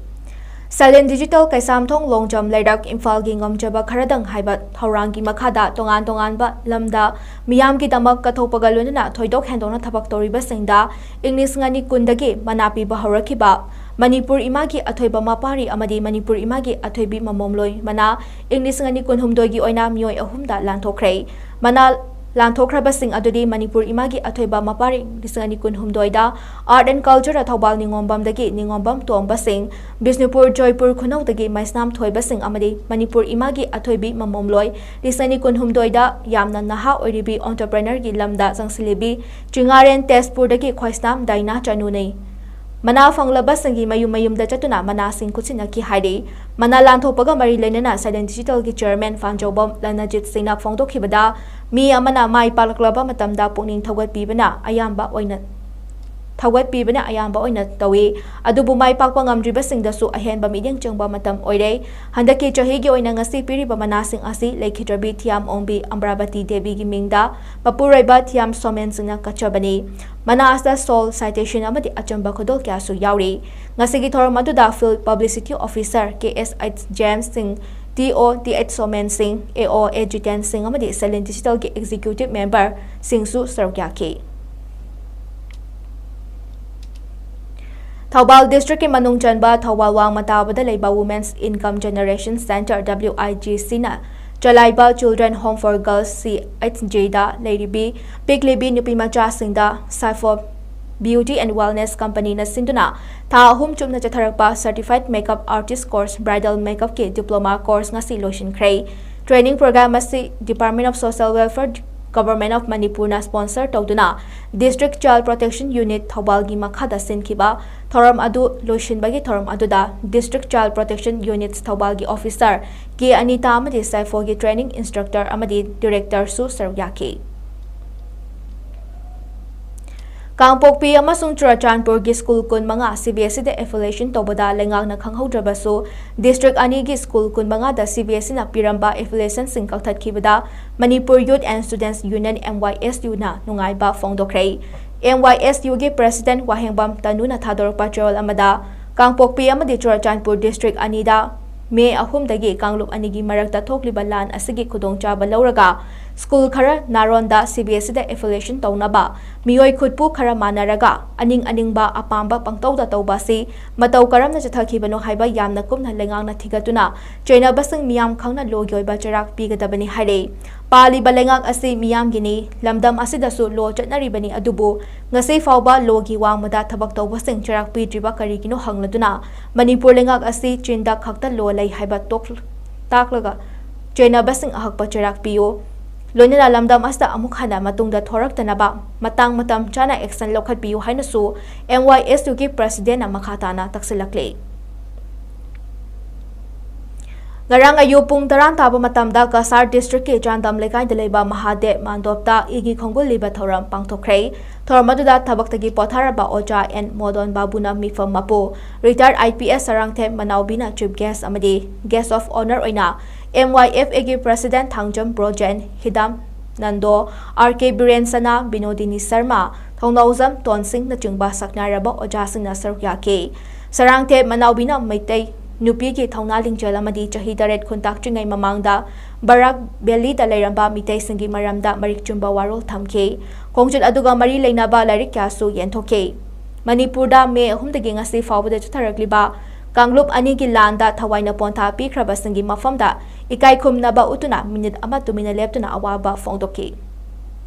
Silent Digital ꯀꯩꯁꯥꯝꯊꯣꯡ ꯂꯣꯡꯖꯝ ꯂꯩꯔꯛ ꯏꯝꯐꯥꯜꯒꯤ ꯉꯝꯖꯕ ꯈꯔꯗꯪ ꯍꯥꯏꯕ ꯊꯧꯔꯥꯡꯒꯤ ꯃꯈꯥꯗ ꯇꯣꯉꯥꯟ ꯇꯣꯉꯥꯟꯕ ꯂꯝꯗ ꯃꯤꯌꯥꯝꯒꯤꯗꯃꯛ ꯀꯠꯊꯣꯛꯄꯒ ꯂꯣꯏꯅꯅ ꯊꯣꯏꯗꯣꯛ ꯍꯦꯟꯗꯣꯛꯅ ꯊꯕꯛ ꯇꯧꯔꯤꯕꯁꯤꯡꯗ ꯏꯪ ꯂꯤꯁꯤꯡ ꯑꯅꯤ ꯀꯨꯟꯗꯒꯤ ꯃꯅꯥ ꯄꯤꯕ ꯍꯧꯔꯛꯈꯤꯕ ꯃꯅꯤꯄꯨꯔ ꯏꯃꯥꯒꯤ ꯑꯊꯣꯏꯕ ꯃꯄꯥꯔꯤ ꯑꯃꯗꯤ ꯃꯅꯤꯄꯨꯔ ꯏꯃꯥꯒꯤ ꯑꯊꯣꯏꯕꯤ ꯃꯃꯣꯝꯂꯣꯏ ꯃꯅꯥ ꯏꯪ ꯂꯤꯁꯤꯡ ꯑꯅꯤ ꯀꯨꯟꯍꯨꯝꯗꯣꯏꯒꯤ ꯑꯣꯏꯅ ꯃꯤꯑꯣꯏ ꯑꯍꯨꯝꯗ ꯂꯥꯟꯊꯣꯛꯈ꯭ꯔꯦ꯫ ꯃꯅꯥ ꯂꯥꯟꯊꯣꯛꯈ꯭ꯔꯕꯁꯤꯡ ꯑꯗꯨꯗꯤ ꯃꯅꯤꯄꯨꯔ ꯏꯃꯥꯒꯤ ꯑꯊꯣꯏꯕ ꯃꯄꯥꯔꯤꯡ ꯂꯤꯁꯤꯡ ꯑꯅꯤ ꯀꯨꯟꯍꯨꯝꯗꯣꯏꯗ Art and Culture ꯊꯧꯕꯥꯜ ꯅꯤꯉꯣꯝꯕꯝꯗꯒꯤ ꯅꯤꯉꯣꯝꯕꯝ ꯇꯣꯝꯕ ꯁꯤꯡ, ꯕꯤꯁꯅꯨꯄꯨꯔ ꯖꯣꯏꯄꯨꯔ ꯈꯨꯅꯧꯗꯒꯤ ꯃꯩꯁꯅꯥꯝ ꯊꯣꯏꯕ ꯁꯤꯡ ꯑꯃꯗꯤ ꯃꯅꯤꯄꯨꯔ ꯏꯃꯥꯒꯤ ꯑꯊꯣꯏꯕꯤ ꯃꯃꯣꯝꯂꯣꯏ ꯂꯤꯁꯤꯡ ꯑꯅꯤ ꯀꯨꯟꯍꯨꯝꯗꯣꯏꯗ ꯌꯥꯝꯅ ꯅꯍꯥ ꯑꯣꯏꯔꯤꯕꯤ entrepreneurꯒꯤ ꯂꯝꯗ ꯆꯪꯁꯤꯜꯂꯤꯕꯤ ꯆꯤꯡꯉꯥꯔꯦꯟ ꯇꯦꯖꯄꯨꯔꯗꯒꯤ ꯈ꯭ꯋꯥꯏꯁꯅꯥꯝ ꯗꯥꯏꯅꯥ ꯆꯅꯨꯅꯤ꯫ ꯃꯅꯥ ꯐꯪꯂꯕꯁꯤꯡꯒꯤ ꯃꯌꯨꯝ ꯃꯌꯨꯝꯗ ꯆꯠꯇꯨꯅ ꯃꯅꯥꯁꯤꯡ ꯈꯨꯠꯁꯤꯟꯅꯈꯤ ꯍꯥꯏꯔꯤ꯫ ꯃꯅꯥ ꯂꯥꯟꯊꯣꯛꯄꯒ ꯃꯔꯤ ꯂꯩꯅꯅ Silent Digitalꯒꯤ chairman ꯐꯥꯟꯖꯧꯕꯝ ꯂꯅꯖꯤꯠ ꯁꯤꯡꯅ ꯐꯣꯡꯗꯣꯛꯈꯤꯕꯗ, ꯃꯤ ꯑꯃꯅ ꯃꯥꯏ ꯄꯥꯛꯂꯛꯂꯕ ꯃꯇꯝꯗ ꯄꯨꯛꯅꯤꯡ ꯊꯧꯒꯠꯄꯤꯕꯅ ꯑꯌꯥꯝꯕ ꯑꯣꯏꯅ ꯊꯧꯒꯠꯄꯤꯕꯅ ꯑꯌꯥꯝꯕ ꯑꯣꯏꯅ ꯇꯧꯏ꯫ ꯑꯗꯨꯕꯨ ꯃꯥꯏ ꯄꯥꯛꯄ ꯉꯝꯗ꯭ꯔꯤꯕꯁꯤꯡꯗꯁꯨ ꯑꯍꯦꯟꯕ ꯃꯤꯠꯌꯦꯡ ꯆꯪꯕ ꯃꯇꯝ ꯑꯣꯏꯔꯦ꯫ ꯍꯟꯗꯛꯀꯤ ꯆꯍꯤꯒꯤ ꯑꯣꯏꯅ ꯉꯁꯤ ꯄꯤꯔꯤꯕ ꯃꯅꯥꯁꯤꯡ ꯑꯁꯤ ꯂꯩꯈꯤꯗ꯭ꯔꯕꯤ ꯊꯤꯌꯥꯝ ꯑꯣꯡꯕꯤ ꯑꯝꯕ꯭ꯔꯥꯕꯇꯤ ꯗꯦꯕꯤꯒꯤ ꯃꯤꯡꯗ ꯃꯄꯨꯔꯣꯏꯕ ꯊꯤꯌꯥꯝ ꯁꯣꯃꯦꯟ ꯁꯤꯡꯅ ꯀꯠꯆꯕꯅꯤ꯫ ꯃꯅꯥ ꯑꯁꯤꯗ soil citation ꯑꯃꯗꯤ ꯑꯆꯝꯕ ꯈꯨꯗꯣꯜ ꯀꯌꯥꯁꯨ ꯌꯥꯎꯔꯤ꯫ ꯉꯁꯤꯒꯤ ꯊꯧꯔꯝ ꯑꯗꯨꯗ Field Publicity Officer ꯀꯦ ꯑꯦꯁ ꯑꯩꯆ ꯖꯦꯝꯁ ꯁꯤꯡ, T O T H showman ꯁꯤꯡ, ꯑꯦ ꯑꯣ ꯑꯦ ꯖꯤꯇꯦꯟ ꯁꯤꯡ ꯑꯃꯗꯤ Silent Digitalꯒꯤ executive member ꯁꯤꯡꯁꯨ ꯁꯔꯨꯛ ꯌꯥꯈꯤ꯫ ꯊꯧꯕꯥꯜ districtꯀꯤ ꯃꯅꯨꯡ ꯆꯟꯕ ꯊꯧꯕꯥꯜ ꯋꯥꯡꯃ ꯇꯥꯕꯗ ꯂꯩꯕ Women's Income Generation Centre, W I G Cꯅ ꯆꯂꯥꯏꯕ Children Home for Girls, C H Gꯗ ꯂꯩꯔꯤꯕꯤ ꯄꯤꯛꯂꯤꯕꯤ ꯅꯨꯄꯤꯃꯆꯥꯁꯤꯡꯗ Saifo Beauty and Wellness Companyꯅ ꯁꯤꯟꯗꯨꯅ ꯊꯥ ꯑꯍꯨꯝ ꯆꯨꯞꯅ ꯆꯠꯊꯔꯛꯄ Certified Makeup Artist Course, Bridal Makeupꯀꯤ diploma course ꯉꯁꯤ ꯂꯣꯏꯁꯤꯟꯈ꯭ꯔꯦ꯫ Training program ꯑꯁꯤ Department of Social Welfare, Government of Manipurꯅ sponsor ꯇꯧꯗꯨꯅ District Child Protection Unit ꯊꯧꯕꯥꯜꯒꯤ ꯃꯈꯥꯗ ꯁꯤꯟꯈꯤꯕ ꯊꯧꯔꯝ ꯑꯗꯨ ꯂꯣꯏꯁꯤꯟꯕꯒꯤ ꯊꯧꯔꯝ ꯑꯗꯨꯗ District Child Protection Units ꯊꯧꯕꯥꯜꯒꯤ officer ꯀꯦ ꯑꯅꯤꯇꯥ ꯑꯃꯗꯤ Saifoꯒꯤ training instructor ꯑꯃꯗꯤ directorꯁꯨ ꯁꯔꯨꯛ ꯌꯥꯈꯤ꯫ ꯀꯥꯡꯄꯣꯛꯄꯤ ꯑꯃꯁꯨꯡ ꯆꯨꯔꯆꯥꯟꯄꯨꯔꯒꯤ school ꯀꯨꯟꯃꯉꯥ C B S Eꯗ affiliation ꯇꯧꯕꯗ ꯂꯩꯉꯥꯛꯅ ꯈꯪꯍꯧꯗ꯭ꯔꯕꯁꯨ, district ꯑꯅꯤꯒꯤ school ꯀꯨꯟꯃꯉꯥꯗ C B S Eꯅ ꯄꯤꯔꯝꯕ affiliationꯁꯤꯡ ꯀꯛꯊꯠꯈꯤꯕꯗ Manipur Youth and Students Union, M Y S Uꯅ ꯅꯨꯡꯉꯥꯏꯕ ꯐꯣꯡꯗꯣꯛꯈ꯭ꯔꯦ꯫ M Y S Uꯒꯤ president ꯋꯥꯍꯦꯡꯕꯝ ꯇꯅꯨꯅ ꯊꯥꯗꯣꯔꯛꯄ ꯆꯦꯔꯣꯜ ꯑꯃꯗ, ꯀꯥꯡꯄꯣꯛꯄꯤ ꯑꯃꯗꯤ ꯆꯨꯔꯆꯥꯟꯄꯨꯔ district ꯑꯅꯤꯗ May ꯑꯍꯨꯝꯗꯒꯤ ꯀꯥꯡꯂꯨꯞ ꯑꯅꯤꯒꯤ ꯃꯔꯛꯇ ꯊꯣꯛꯂꯤꯕ ꯂꯥꯟ ꯑꯁꯤꯒꯤ ꯈꯨꯗꯣꯡꯆꯥꯕ ꯂꯧꯔꯒ, ꯁ꯭ꯀꯨꯜ ꯈꯔ ꯅꯥꯔꯣꯟꯗ ꯁꯤ ꯕꯤ ꯑꯦꯁ ꯏꯗ ꯑꯦꯐꯤꯂꯤꯌꯦꯁꯟ ꯇꯧꯅꯕ ꯃꯤꯑꯣꯏ ꯈꯨꯠꯄꯨ ꯈꯔ ꯃꯥꯟꯅꯔꯒ ꯑꯅꯤꯡ ꯑꯅꯤꯡꯕ ꯑꯄꯥꯝꯕ ꯄꯪꯇꯧꯗ ꯇꯧꯕ ꯑꯁꯤ ꯃꯇꯧ ꯀꯔꯝꯅ ꯆꯠꯊꯈꯤꯕꯅꯣ ꯍꯥꯏꯕ ꯌꯥꯝꯅ ꯀꯨꯞꯅ ꯂꯩꯉꯥꯛꯅ ꯊꯤꯒꯠꯇꯨꯅ ꯆꯩꯅꯕꯁꯤꯡ ꯃꯤꯌꯥꯝ ꯈꯪꯅ ꯂꯣꯒꯤ ꯑꯣꯏꯕ ꯆꯩꯔꯥꯛ ꯄꯤꯒꯗꯕꯅꯤ ꯍꯥꯏꯔꯤ꯫ ꯄꯥꯜꯂꯤꯕ ꯂꯩꯉꯥꯛ ꯑꯁꯤ ꯃꯤꯌꯥꯝꯒꯤꯅꯤ, ꯂꯝꯗꯝ ꯑꯁꯤꯗꯁꯨ ꯂꯣ ꯆꯠꯅꯔꯤꯕꯅꯤ, ꯑꯗꯨꯕꯨ ꯉꯁꯤ ꯐꯥꯎꯕ ꯂꯣꯒꯤ ꯋꯥꯡꯃꯗ ꯊꯕꯛ ꯇꯧꯕꯁꯤꯡ ꯆꯩꯔꯥꯛ ꯄꯤꯗ꯭ꯔꯤꯕ ꯀꯔꯤꯒꯤꯅꯣ ꯍꯪꯂꯗꯨꯅ ꯃꯅꯤꯄꯨꯔ ꯂꯩꯉꯥꯛ ꯑꯁꯤ ꯆꯤꯟꯗ ꯈꯛꯇ ꯂꯣ ꯂꯩ ꯍꯥꯏꯕ ꯇꯣꯛ-, ꯇꯥꯛꯂꯒ ꯆꯩꯅꯕꯁꯤꯡ ꯑꯍꯛꯄ ꯆꯩꯔꯥꯛ ꯄꯤꯌꯨ꯫ ꯂꯣꯏꯅꯅ ꯂꯝꯗꯝ ꯑꯁꯤꯗ ꯑꯃꯨꯛ ꯍꯟꯅ ꯃꯇꯨꯡꯗ ꯊꯣꯔꯛꯇꯅꯕ ꯃꯇꯥꯡ ꯃꯇꯝ ꯆꯥꯅ ꯑꯦꯛꯁꯟ ꯂꯧꯈꯠꯄꯤꯌꯨ ꯍꯥꯏꯅꯁꯨ ꯑꯦꯝ ꯋꯥꯏ ꯑꯦꯁ ꯌꯨꯒꯤ ꯄ꯭ꯔꯁꯤꯗꯦꯟꯅ ꯃꯈꯥ ꯇꯥꯅ ꯇꯛꯁꯤꯜꯂꯛꯂꯤ꯫ ꯉꯔꯥꯡ ꯑꯌꯨꯛ ꯄꯨꯡ ꯇꯔꯥ ꯇꯥꯕ ꯃꯇꯝꯗ ꯀꯁꯥꯔ ꯗꯤꯁꯇ꯭ꯔꯤꯛꯀꯤ ꯆꯥꯟꯗꯝ ꯂꯩꯀꯥꯏꯗ ꯂꯩꯕ ꯃꯍꯥꯗꯦꯕ ꯃꯥꯟꯗꯣꯞꯇ ꯏꯒꯤ ꯈꯣꯡꯒꯨꯜ ꯂꯤꯕ ꯊꯧꯔꯝ ꯄꯥꯡꯊꯣꯛꯈ꯭ꯔꯦ꯫ ꯊꯧꯔꯝ ꯑꯗꯨꯗ ꯊꯕꯛꯇꯒꯤ ꯄꯣꯊꯥꯔꯕ ꯑꯣꯖꯥ ꯑꯦꯟ ꯃꯣꯗꯣꯟ ꯕꯥꯕꯨꯅ ꯃꯤꯐꯝ ꯃꯄꯨ, retired I P S Sarangthem ꯃꯅꯥꯎꯕꯤꯅ ꯆꯤꯐ ꯒꯦꯁ ꯑꯃꯗꯤ ꯒꯦꯁ ꯑꯣꯐ ꯑꯣꯅꯔ ꯑꯣꯏꯅ ꯑꯦꯝ ꯋꯥꯏ ꯑꯦꯐ ꯑꯦꯒꯤ president Thangjam Brojen, Hidam Nando, R K Biren Sana, Binodini Sharma, ꯊꯧꯅꯥꯎꯖꯝ ꯇꯣꯟꯁꯤꯡꯅꯆꯤꯡꯕ ꯁꯛꯅꯥꯏꯔꯕ ꯑꯣꯖꯥꯁꯤꯡꯅ ꯁꯔꯨꯛ ꯌꯥꯈꯤ꯫ ꯁꯔꯥꯡꯊꯦꯝ ꯃꯅꯥꯎꯕꯤꯅ ꯃꯩꯇꯩ ꯅꯨꯄꯤꯒꯤ ꯊꯧꯅꯥ ꯂꯤꯡꯖꯦꯜ ꯑꯃꯗꯤ ꯆꯍꯤ ꯇꯔꯦꯠ ꯈꯨꯟꯇꯥꯛꯇ꯭ꯔꯤꯉꯩ ꯃꯃꯥꯡꯗ ꯕꯔꯥꯛ ꯚꯦꯂꯤꯗ ꯂꯩꯔꯝꯕ ꯃꯤꯇꯩꯁꯤꯡꯒꯤ ꯃꯔꯝꯗ ꯃꯔꯤꯛ ꯆꯨꯝꯕ ꯋꯥꯔꯣꯜ ꯊꯝꯈꯤ꯫ ꯈꯣꯡꯆꯠ ꯑꯗꯨꯒ ꯃꯔꯤ ꯂꯩꯅꯕ ꯂꯥꯏꯔꯤꯛ ꯀꯌꯥꯁꯨ ꯌꯦꯟꯊꯣꯛꯈꯤ꯫ ꯃꯅꯤꯄꯨꯔꯗ ꯃꯦ ꯑꯍꯨꯝꯗꯒꯤ ꯉꯁꯤ ꯐꯥꯎꯕꯗ ꯆꯠꯊꯔꯛꯂꯤꯕ ꯀꯥꯡꯂꯨꯞ ꯑꯅꯤꯒꯤ ꯂꯥꯟꯗ ꯊꯋꯥꯏꯅ ꯄꯣꯟꯊꯥ ꯄꯤꯈ꯭ꯔꯕꯁꯤꯡꯒꯤ ꯃꯐꯝꯗ ꯏꯀꯥꯏ ꯈꯨꯝꯅꯕ ꯎꯠꯇꯨꯅ ꯃꯤꯅꯤꯠ ꯑꯃ ꯇꯨꯃꯤꯟꯅ ꯂꯦꯞꯇꯨꯅ ꯑꯋꯥꯕ ꯐꯣꯡꯗꯣꯛꯈꯤ꯫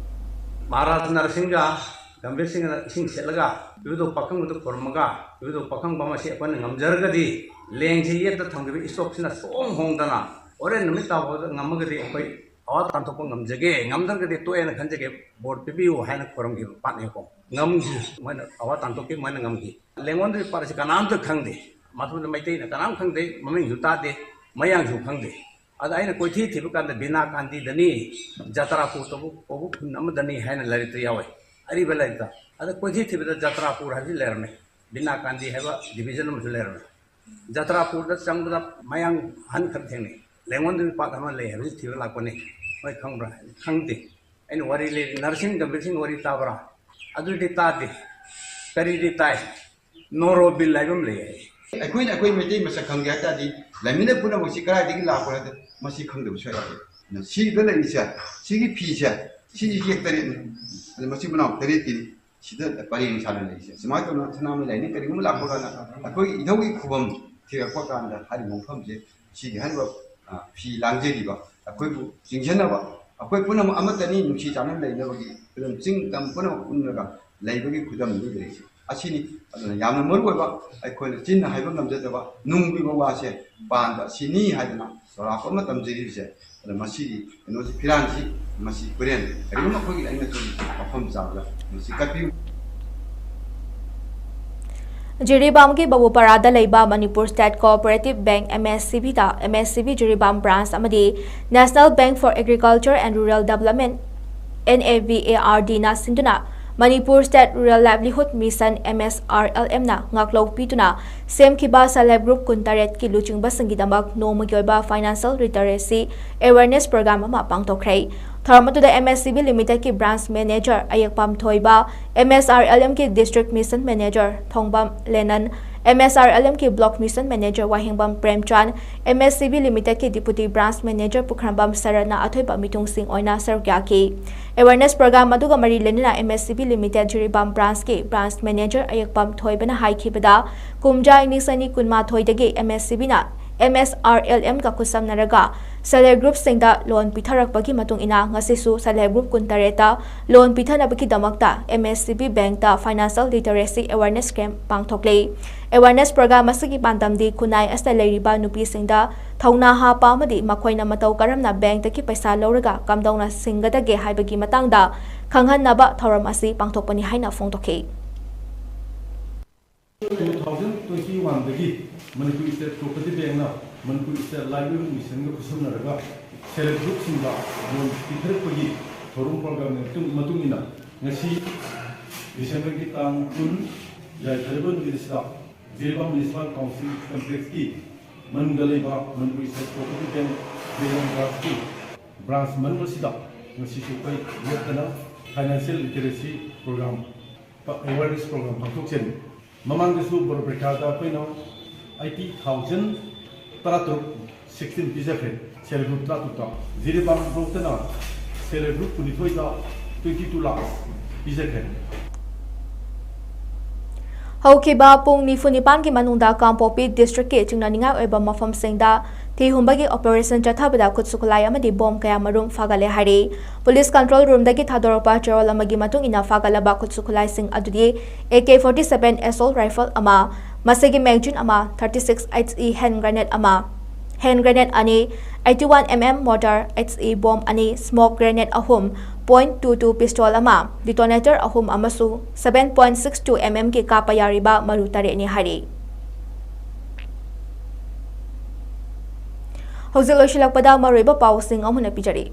ꯃꯍꯥꯔꯥꯖ ꯅꯔꯁꯤꯡꯒ ꯒꯝꯚꯤꯔ ꯁꯤꯡꯅ ꯏꯁꯤꯡ ꯁꯦꯠꯂꯒ ꯏꯕꯨꯙꯧ ꯄꯥꯈꯪꯕꯗꯨ ꯈꯨꯔꯨꯝꯃꯒ, "ꯏꯕꯨꯙꯧ ꯄꯥꯈꯪꯕ, ꯃꯁꯤ ꯑꯩꯈꯣꯏꯅ ꯉꯝꯖꯔꯒꯗꯤ ꯂꯦꯡꯁꯤ ꯌꯦꯠꯇ ꯊꯝꯈꯤꯕ ꯏꯁꯇꯣꯛꯁꯤꯅ ꯁꯨꯝ ꯍꯣꯡꯗꯅ ꯍꯣꯔꯦꯟ ꯅꯨꯃꯤꯠ ꯇꯥꯕꯗ ꯉꯝꯃꯒꯗꯤ ꯑꯩꯈꯣꯏ ꯑꯋꯥ ꯇꯥꯟꯊꯣꯛꯄ ꯉꯝꯖꯒꯦ, ꯉꯝꯗ꯭ꯔꯒꯗꯤ ꯇꯣꯛꯑꯦꯅ ꯈꯟꯖꯒꯦ, ꯕꯣꯔ ꯄꯤꯕꯤꯌꯨ" ꯍꯥꯏꯅ ꯈꯨꯔꯨꯝꯈꯤꯕ ꯄꯥꯠꯅꯦꯀꯣ꯫ ꯉꯝꯈꯤ, ꯃꯣꯏꯅ ꯑꯋꯥ ꯇꯥꯟꯊꯣꯛꯈꯤ, ꯃꯣꯏꯅ ꯉꯝꯈꯤ꯫ ꯂꯦꯡꯉꯣꯟꯗ꯭ꯔꯤ ꯄꯥꯠ ꯑꯁꯤ ꯀꯅꯥꯝꯇ ꯈꯪꯗꯦ, ꯃꯐꯝꯗ ꯃꯩꯇꯩꯅ ꯀꯅꯥꯝ ꯈꯪꯗꯦ, ꯃꯃꯤꯡꯁꯨ ꯇꯥꯗꯦ, ꯃꯌꯥꯡꯁꯨ ꯈꯪꯗꯦ꯫ ꯑꯗ ꯑꯩꯅ ꯀꯣꯏꯊꯤ ꯊꯤꯕ ꯀꯥꯟꯗ ꯕꯤꯅꯥ ꯀꯥꯟꯇꯤꯗꯅꯤ ꯖꯇ꯭ꯔꯥꯄꯨꯔ ꯀꯧꯕ, ꯀꯧꯕ ꯈꯨꯟ ꯑꯃꯗꯅꯤ ꯍꯥꯏꯅ ꯂꯥꯏꯔꯤꯛꯇ ꯌꯥꯎꯋꯦ, ꯑꯔꯤꯕ ꯂꯥꯏꯔꯤꯛꯇ꯫ ꯑꯗ ꯀꯣꯏꯊꯤ ꯊꯤꯕꯗ ꯖꯇ꯭ꯔꯥꯄꯨꯔ ꯍꯥꯏꯕꯁꯤ ꯂꯩꯔꯝꯃꯦ, ꯕꯤꯅꯥ ꯀꯥꯟꯇꯤ ꯍꯥꯏꯕ ꯗꯤꯕꯤꯖꯟ ꯑꯃꯁꯨ ꯂꯩꯔꯝꯃꯦ꯫ ꯖꯇ꯭ꯔꯥꯄꯨꯔꯗ ꯆꯪꯕꯗ ꯃꯌꯥꯡ ꯑꯍꯟ ꯈꯔ ꯊꯦꯡꯅꯩ, ꯂꯦꯡꯉꯣꯟꯗ꯭ꯔꯤ ꯄꯥꯠ ꯑꯃ ꯂꯩ ꯍꯥꯏꯕꯁꯤ ꯊꯤꯕ ꯂꯥꯛꯄꯅꯤ, ꯃꯣꯏ ꯈꯪꯕ꯭ꯔꯥ ꯍꯥꯏꯅ꯫ ꯈꯪꯗꯦ꯫ ꯑꯩꯅ ꯋꯥꯔꯤ ꯂꯩ, ꯅꯔꯁꯤꯡ ꯒꯝꯚꯤꯔ ꯁꯤꯡ ꯋꯥꯔꯤ ꯇꯥꯕ꯭ꯔꯥ? ꯑꯗꯨꯗꯤ ꯇꯥꯗꯦ꯫ ꯀꯔꯤꯗꯤ ꯇꯥꯏ? ꯅꯣꯔꯣꯕꯤꯜ ꯍꯥꯏꯕ ꯑꯃ ꯂꯩ ꯍꯥꯏ꯫ ꯑꯩꯈꯣꯏꯅ ꯑꯩꯈꯣꯏ ꯃꯩꯇꯩ ꯃꯁꯛ ꯈꯪꯒꯦ ꯍꯥꯏ ꯇꯥꯔꯗꯤ ꯂꯥꯏꯃꯤꯅ ꯄꯨꯝꯅꯃꯛꯁꯤ ꯀꯗꯥꯏꯗꯒꯤ ꯂꯥꯛꯄꯅꯣ ꯍꯥꯏꯕꯗ ꯃꯁꯤ ꯈꯪꯗꯕ ꯁꯨꯡꯌꯥ ꯌꯥꯗꯦ꯫ ꯁꯤꯗ ꯂꯩꯔꯤꯁꯦ, ꯁꯤꯒꯤ ꯐꯤꯁꯦ, ꯁꯤꯒꯤ ꯌꯦꯛ ꯇꯔꯦꯠꯅꯤ꯫ ꯑꯗ ꯃꯆꯤꯟ ꯃꯅꯥꯎ ꯇꯔꯦꯠꯀꯤꯅꯤ ꯁꯤꯗ ꯄꯔꯦꯡ ꯁꯥꯅ ꯂꯩꯔꯤꯁꯦ꯫ ꯁꯨꯃꯥꯏꯅ ꯇꯧꯅ ꯁꯅꯥꯃꯍꯤ ꯂꯥꯏꯅꯤꯡ ꯀꯔꯤꯒꯨꯝꯕ ꯂꯥꯛꯄ ꯀꯥꯟꯗ ꯑꯩꯈꯣꯏꯒꯤ ꯏꯙꯧꯒꯤ ꯈꯨꯕꯝ ꯊꯤꯔꯛꯄ ꯀꯥꯟꯗ ꯍꯥꯏꯔꯤꯕ ꯃꯐꯝꯁꯦ, ꯁꯤꯒꯤ ꯍꯥꯏꯔꯤꯕ, ꯑ, ꯐꯤ ꯂꯥꯡꯖꯔꯤꯕ ꯑꯩꯈꯣꯏꯕꯨ ꯆꯤꯡꯁꯤꯟꯅꯕ, ꯑꯩꯈꯣꯏ ꯄꯨꯝꯅꯃꯛ ꯑꯃꯠꯇꯅꯤ, ꯅꯨꯡꯁꯤ ꯆꯥꯟꯅꯅ ꯂꯩꯅꯕꯒꯤ ꯈꯨꯗꯝ ꯆꯤꯡ ꯇꯝ ꯄꯨꯝꯅꯃꯛ ꯄꯨꯟꯂꯒ ꯂꯩꯕꯒꯤ ꯈꯨꯗꯝꯅꯤ ꯂꯩꯔꯤꯁꯦ꯫ ꯑꯁꯤꯅꯤ꯫ ꯑꯗꯨꯅ ꯌꯥꯝꯅ ꯃꯔꯨ ꯑꯣꯏꯕ, ꯑꯩꯈꯣꯏꯅ ꯆꯤꯟꯅ ꯍꯥꯏꯕ ꯉꯝꯖꯗꯕ ꯅꯨꯡꯒꯤ ꯋꯥꯁꯦ ꯄꯥꯟꯕ ꯑꯁꯤꯅꯤ ꯍꯥꯏꯗꯅ ꯆꯥꯎꯔꯥꯛꯄ ꯑꯃ ꯇꯝꯖꯔꯤꯕꯁꯦ꯫ ꯑꯗ ꯃꯁꯤꯒꯤ ꯀꯩꯅꯣꯁꯤ, ꯐꯤꯔꯥꯟꯁꯤ, ꯃꯁꯤ ꯍꯣꯔꯦꯟ ꯀꯔꯤꯒꯨꯝꯕ ꯑꯩꯈꯣꯏꯒꯤ ꯂꯥꯏꯅꯤꯡ ꯂꯥꯏꯁꯣꯟꯒꯤ ꯃꯐꯝ ꯆꯥꯕꯗ ꯃꯁꯤ ꯀꯠꯄꯤꯌꯨ꯫ ꯖꯤꯔꯤꯕꯥꯝꯒꯤ ꯕꯕꯨꯄꯥꯔꯥꯗ ꯂꯩꯕ Manipur state cooperative bank, MSCB ꯗ MSCB ꯖꯤꯔꯤꯕꯥꯝ ꯕ꯭ꯔꯥꯟꯆ ꯑꯃꯗꯤ National Bank for Agriculture and Rural Development, NABARD ꯅ ꯁꯤꯟꯗꯨꯅ Manipur state rural livelihood mission, MSRLM ꯅ ꯉꯥꯛꯂꯧ ꯄꯤꯗꯨꯅ ꯁꯦꯝꯈꯤꯕ ꯁꯦꯜꯐ ꯍꯦꯜꯞ ꯒ꯭ꯔꯨꯞ ꯀꯨꯟꯇꯔꯦꯠꯀꯤ ꯂꯨꯆꯤꯡꯕꯁꯤꯡꯒꯤꯗꯃꯛ ꯅꯣꯡꯃꯒꯤ ꯑꯣꯏꯕ ꯐꯥꯏꯅꯥꯟꯁꯤꯌꯦꯜ ꯂꯤꯇꯔꯦꯁꯤ ꯑꯦꯋꯦꯔꯅꯦꯁ ꯄ꯭ꯔꯣꯒ꯭ꯔꯥꯝ ꯑꯃ ꯄꯥꯡꯊꯣꯛꯈ꯭ꯔꯦ꯫ ꯊꯧꯔꯝ ꯑꯗꯨꯗ MSCB ꯂꯤꯃꯤꯇꯦꯗꯀꯤ branch manager Ayekpam Thoiba, MSRLM ꯒꯤ district mission manager Thongbam Lenin, MSRLM ꯒꯤ block mission manager Wahengbam Premchand, MSCB ꯂꯤꯃꯤꯇꯦꯗꯀꯤ ꯗꯤꯄꯨꯇꯤ ꯕ꯭ꯔꯥꯟꯆ ꯃꯦꯅꯦꯖꯔ ꯄꯨꯈ꯭ꯔꯝꯕꯝ ꯁꯔꯠꯅ ꯑꯊꯣꯏꯕ ꯃꯤꯊꯨꯡꯁꯤꯡ ꯑꯣꯏꯅ ꯁꯔꯨꯛ ꯌꯥꯈꯤ꯫ ꯑꯦꯋꯦꯔꯅꯦꯁ ꯄ꯭ꯔꯣꯒ꯭ꯔꯥꯝ ꯑꯗꯨꯒ ꯃꯔꯤ ꯂꯩꯅꯅ MSCB ꯂꯤꯃꯤꯇꯦꯗ ꯖꯤꯔꯤꯕꯥꯝ ꯕ꯭ꯔꯥꯟꯆꯀꯤ ꯕ꯭ꯔꯥꯟꯆ ꯃꯦꯅꯦꯖꯔ ꯑꯌꯦꯛꯄꯝ ꯊꯣꯏꯕꯅ ꯍꯥꯏꯈꯤꯕꯗ, ꯀꯨꯝꯖꯥ ꯏꯪ ꯂꯤꯁꯤꯡ ꯑꯅꯤ ꯀꯨꯟꯃꯥꯊꯣꯏꯗꯒꯤ MSCB ꯅ MSRLM ꯒ ꯈꯨꯠꯁꯝꯅꯔꯒ ꯁꯦꯜꯐ ꯍꯦꯜꯞ ꯒ꯭ꯔꯨꯞꯁꯤꯡꯗ ꯂꯣꯟ ꯄꯤꯊꯔꯛꯄꯒꯤ ꯃꯇꯨꯡ ꯏꯟꯅ ꯉꯁꯤꯁꯨ ꯁꯦꯜꯐ ꯍꯦꯜꯞ ꯒ꯭ꯔꯨꯞ ꯀꯨꯟꯇꯔꯦꯠꯇ ꯂꯣꯟ ꯄꯤꯊꯅꯕꯒꯤꯗꯃꯛꯇ MSCB ꯕꯦꯡꯛꯇ ꯐꯥꯏꯅꯥꯟꯁꯤꯌꯦꯜ ꯂꯤꯇꯔꯦꯁꯤ ꯑꯦꯋꯦꯔꯅꯦꯁ ꯀꯦꯝꯞ ꯄꯥꯡꯊꯣꯛꯂꯤ꯫ ꯑꯦꯋꯦꯔꯅꯦꯁ ꯄ꯭ꯔꯣꯒ꯭ꯔꯥꯝ ꯑꯁꯤꯒꯤ ꯄꯥꯟꯗꯝꯗꯤ ꯈꯨꯟꯅꯥꯏ ꯑꯁꯤꯗ ꯂꯩꯔꯤꯕ ꯅꯨꯄꯤꯁꯤꯡꯗ ꯊꯧꯅꯥ ꯍꯥꯞꯄ ꯑꯃꯗꯤ ꯃꯈꯣꯏꯅ ꯃꯇꯧ ꯀꯔꯝꯅ ꯕꯦꯡꯛꯇꯒꯤ ꯄꯩꯁꯥ ꯂꯧꯔꯒ ꯀꯝꯗꯧꯅ ꯁꯤꯡꯒꯗꯒꯦ ꯍꯥꯏꯕꯒꯤ ꯃꯇꯥꯡꯗ ꯈꯪꯍꯟꯅꯕ ꯊꯧꯔꯝ ꯑꯁꯤ ꯄꯥꯡꯊꯣꯛꯄꯅꯤ ꯍꯥꯏꯅ ꯐꯣꯡꯗꯣꯛꯈꯤ꯫ ꯇꯨ ꯊꯥꯎꯖꯟ ꯇ꯭ꯋꯦꯟꯇꯤ ꯋꯥꯟꯗꯒꯤ ꯃꯅꯤꯄꯨꯔ ꯁ꯭ꯇꯦꯠ ꯀꯣꯑꯣꯄꯔꯦꯇꯤꯚ ꯕꯦꯡꯛꯅ ꯃꯅꯤꯄꯨꯔ ꯁ꯭ꯇꯦꯠ ꯂꯥꯏꯚꯂꯤꯍꯨꯗ ꯃꯤꯁꯟꯒ ꯈꯨꯠꯁꯝꯅꯔꯒ ꯁꯦꯜꯐ ꯍꯦꯜꯞ ꯒ꯭ꯔꯨꯞꯁꯤꯡꯗ ꯂꯣꯟ ꯄꯤꯊꯔꯛꯄꯒꯤ ꯊꯧꯔꯝ ꯄ꯭ꯔꯣꯒ꯭ꯔꯥꯝꯒꯤ ꯃꯇꯨꯡ, ꯃꯇꯨꯡ ꯏꯟꯅ ꯉꯁꯤ ꯗꯤꯁꯦꯝꯕꯔꯒꯤ ꯇꯥꯡ ꯀꯨꯟ, ꯌꯥꯏꯐꯔꯕ ꯅꯨꯃꯤꯠ ꯑꯁꯤꯗ ꯖꯤꯔꯤꯕꯥꯝ ꯃ꯭ꯌꯨꯅꯤꯁꯤꯄꯥꯜ ꯀꯥꯎꯟꯁꯤꯜ ꯀꯝꯄ꯭ꯂꯦꯛꯁꯀꯤ ꯃꯅꯨꯡꯗ ꯂꯩꯕ Manipur state cooperative bank Jiribam ꯕ꯭ꯔꯥꯟꯁꯀꯤ ꯕ꯭ꯔꯥꯟꯆ ꯃꯅꯨꯡ ꯑꯁꯤꯗ ꯉꯁꯤꯁꯨ ꯑꯩꯈꯣꯏ ꯂꯦꯞꯇꯅ financial literacy programme, awareness programme ꯄꯥꯡꯊꯣꯛꯆꯔꯤ꯫ ꯃꯃꯥꯡꯗꯁꯨ ꯕꯣꯔꯣꯄꯦꯇꯥꯗ ꯑꯩꯈꯣꯏꯅ ꯑꯩꯠꯇꯤ ꯊꯥꯎꯖꯟ ꯇꯔꯥꯇꯔꯨꯛ, ꯁꯤꯛꯁꯇꯤꯟ ꯄꯤꯖꯈ꯭ꯔꯦ꯫ ꯁꯦꯜꯐ ꯍꯦꯜꯞ ꯒ꯭ꯔꯨꯞ ꯇꯔꯥꯇꯔꯨꯛꯇ, ꯖꯤꯔꯤꯕꯥꯝ ꯕ꯭ꯂꯣꯛꯇꯅ ꯁꯦꯜꯐ ꯍꯦꯜꯞ ꯒ꯭ꯔꯨꯞ ꯀꯨꯟꯅꯤꯊꯣꯏꯗ twenty two lakhs ꯄꯤꯖꯈ꯭ꯔꯦ꯫ ꯍꯧꯈꯤꯕ ꯄꯨꯡ ꯅꯤꯐꯨ ꯅꯤꯄꯥꯟꯒꯤ ꯃꯅꯨꯡꯗ ꯀꯥꯡꯄꯣꯛꯄꯤ ꯗꯤꯁꯇ꯭ꯔꯤꯛꯀꯤ ꯆꯤꯡꯅꯅꯤꯡꯉꯥꯏ ꯑꯣꯏꯕ ꯃꯐꯝꯁꯤꯡꯗ ꯊꯤ ꯍꯨꯝꯕꯒꯤ ꯑꯣꯄꯔꯦꯁꯟ ꯆꯠꯊꯕꯗ ꯈꯨꯠꯁꯨ ꯈꯨꯠꯂꯥꯏ ꯑꯃꯗꯤ ꯕꯣꯝ ꯀꯌꯥ ꯃꯔꯨꯝ ꯐꯥꯒꯠꯂꯦ ꯍꯥꯏꯔꯤ꯫ ꯄꯨꯂꯤꯁ ꯀꯟꯇ꯭ꯔꯣꯜ ꯔꯨꯝꯗꯒꯤ ꯊꯥꯗꯣꯔꯛꯄ ꯆꯦꯔꯣꯜ ꯑꯃꯒꯤ ꯃꯇꯨꯡ ꯏꯟꯅ, ꯐꯥꯒꯠꯂꯕ ꯈꯨꯠꯁꯨ ꯈꯨꯠꯂꯥꯏꯁꯤꯡ ꯑꯗꯨꯗꯤ A K forty seven assault rifle ꯑꯃ, ꯃꯁꯤꯒꯤ magazine ꯑꯃ, thirty six H E hand grenade ꯑꯃ, hand grenade ꯑꯅꯤ, eighty one M M mortar H E bomb ꯑꯅꯤ, smoke grenade ꯑꯍꯨꯝ, point two two pistol ꯑꯃ, detonator ꯑꯍꯨꯝ ꯑꯃꯁꯨꯡ seven point six two M M ꯒꯤ ꯀꯥꯞꯄ ꯌꯥꯔꯤꯕ ꯃꯔꯨ ꯇꯔꯦꯠꯅꯤ ꯍꯥꯏꯔꯤ꯫ ꯍꯧꯖꯤꯛ ꯂꯣꯏꯁꯤꯜꯂꯛꯄꯗ ꯃꯔꯨꯑꯣꯏꯕ ꯄꯥꯎꯁꯤꯡ ꯑꯃꯨꯛ ꯍꯟꯅ ꯄꯤꯖꯔꯤ꯫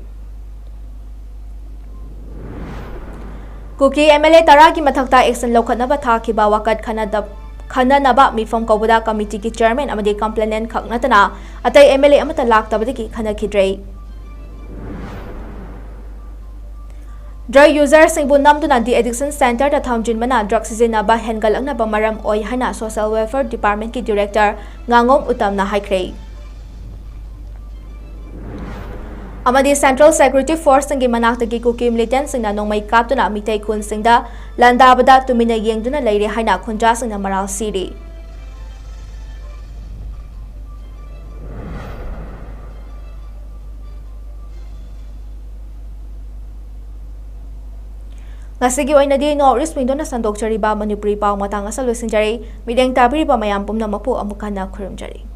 ꯀꯨꯀꯤ M L A ꯇꯔꯥꯒꯤ ꯃꯊꯛꯇ action ꯂꯧꯈꯠꯅꯕ ꯊꯥꯈꯤꯕ ꯋꯥꯀꯠ ꯈꯟꯅꯗ-, ꯈꯟꯅꯅꯕ ꯃꯤꯐꯝ ꯀꯧꯕꯗ committee ꯒꯤ chairman ꯑꯃꯗꯤ complainant ꯈꯛ ꯅꯠꯇꯅ ꯑꯇꯩ M L A ꯑꯃꯠꯇ ꯂꯥꯛꯇꯕꯗꯒꯤ ꯈꯟꯅꯈꯤꯗ꯭ꯔꯦ꯫ Drug user ꯁꯤꯡꯕꯨ ꯅꯝꯗꯨꯅ de-addiction centre ꯗ ꯊꯝꯖꯤꯟꯕꯅ drug ꯁꯤꯖꯤꯟꯅꯕ ꯍꯦꯟꯒꯠꯂꯛꯅꯕ ꯃꯔꯝ ꯑꯣꯏ ꯍꯥꯏꯅ Social Welfare Department ꯀꯤ director ꯉꯥꯉꯣꯝ ꯎꯇꯝꯅ ꯍꯥꯏꯈ꯭ꯔꯦ꯫ ꯑꯃꯗꯤ Central Security Force ꯁꯤꯡꯒꯤ ꯃꯅꯥꯛꯇꯒꯤ ꯀꯨꯀꯤ militant ꯁꯤꯡꯅ ꯅꯣꯡꯃꯩ ꯀꯥꯞꯇꯨꯅ ꯃꯤꯇꯩ ꯈꯨꯟꯁꯤꯡꯗ ꯂꯥꯟꯗꯥꯕꯗ ꯇꯨꯃꯤꯟꯅ ꯌꯦꯡꯗꯨꯅ ꯂꯩꯔꯦ ꯍꯥꯏꯅ ꯈꯨꯟꯖꯥꯁꯤꯡꯅ ꯃꯔꯥꯜ ꯁꯤꯔꯤ꯫ ꯉꯁꯤꯒꯤ ꯑꯣꯏꯅꯗꯤ North East Window ꯅ ꯁꯟꯗꯣꯛꯆꯔꯤꯕ ꯃꯅꯤꯄꯨꯔꯤ ꯄꯥꯎ ꯃꯇꯥꯡ ꯑꯁꯤꯗ ꯂꯣꯏꯁꯤꯟꯖꯔꯦ꯫ ꯃꯤꯠꯌꯦꯡ ꯇꯥꯕꯤꯔꯤꯕ ꯃꯌꯥꯝ ꯄꯨꯝꯅꯃꯛꯄꯨ ꯑꯃꯨꯛ ꯍꯟꯅ ꯈꯨꯔꯨꯝꯖꯔꯤ꯫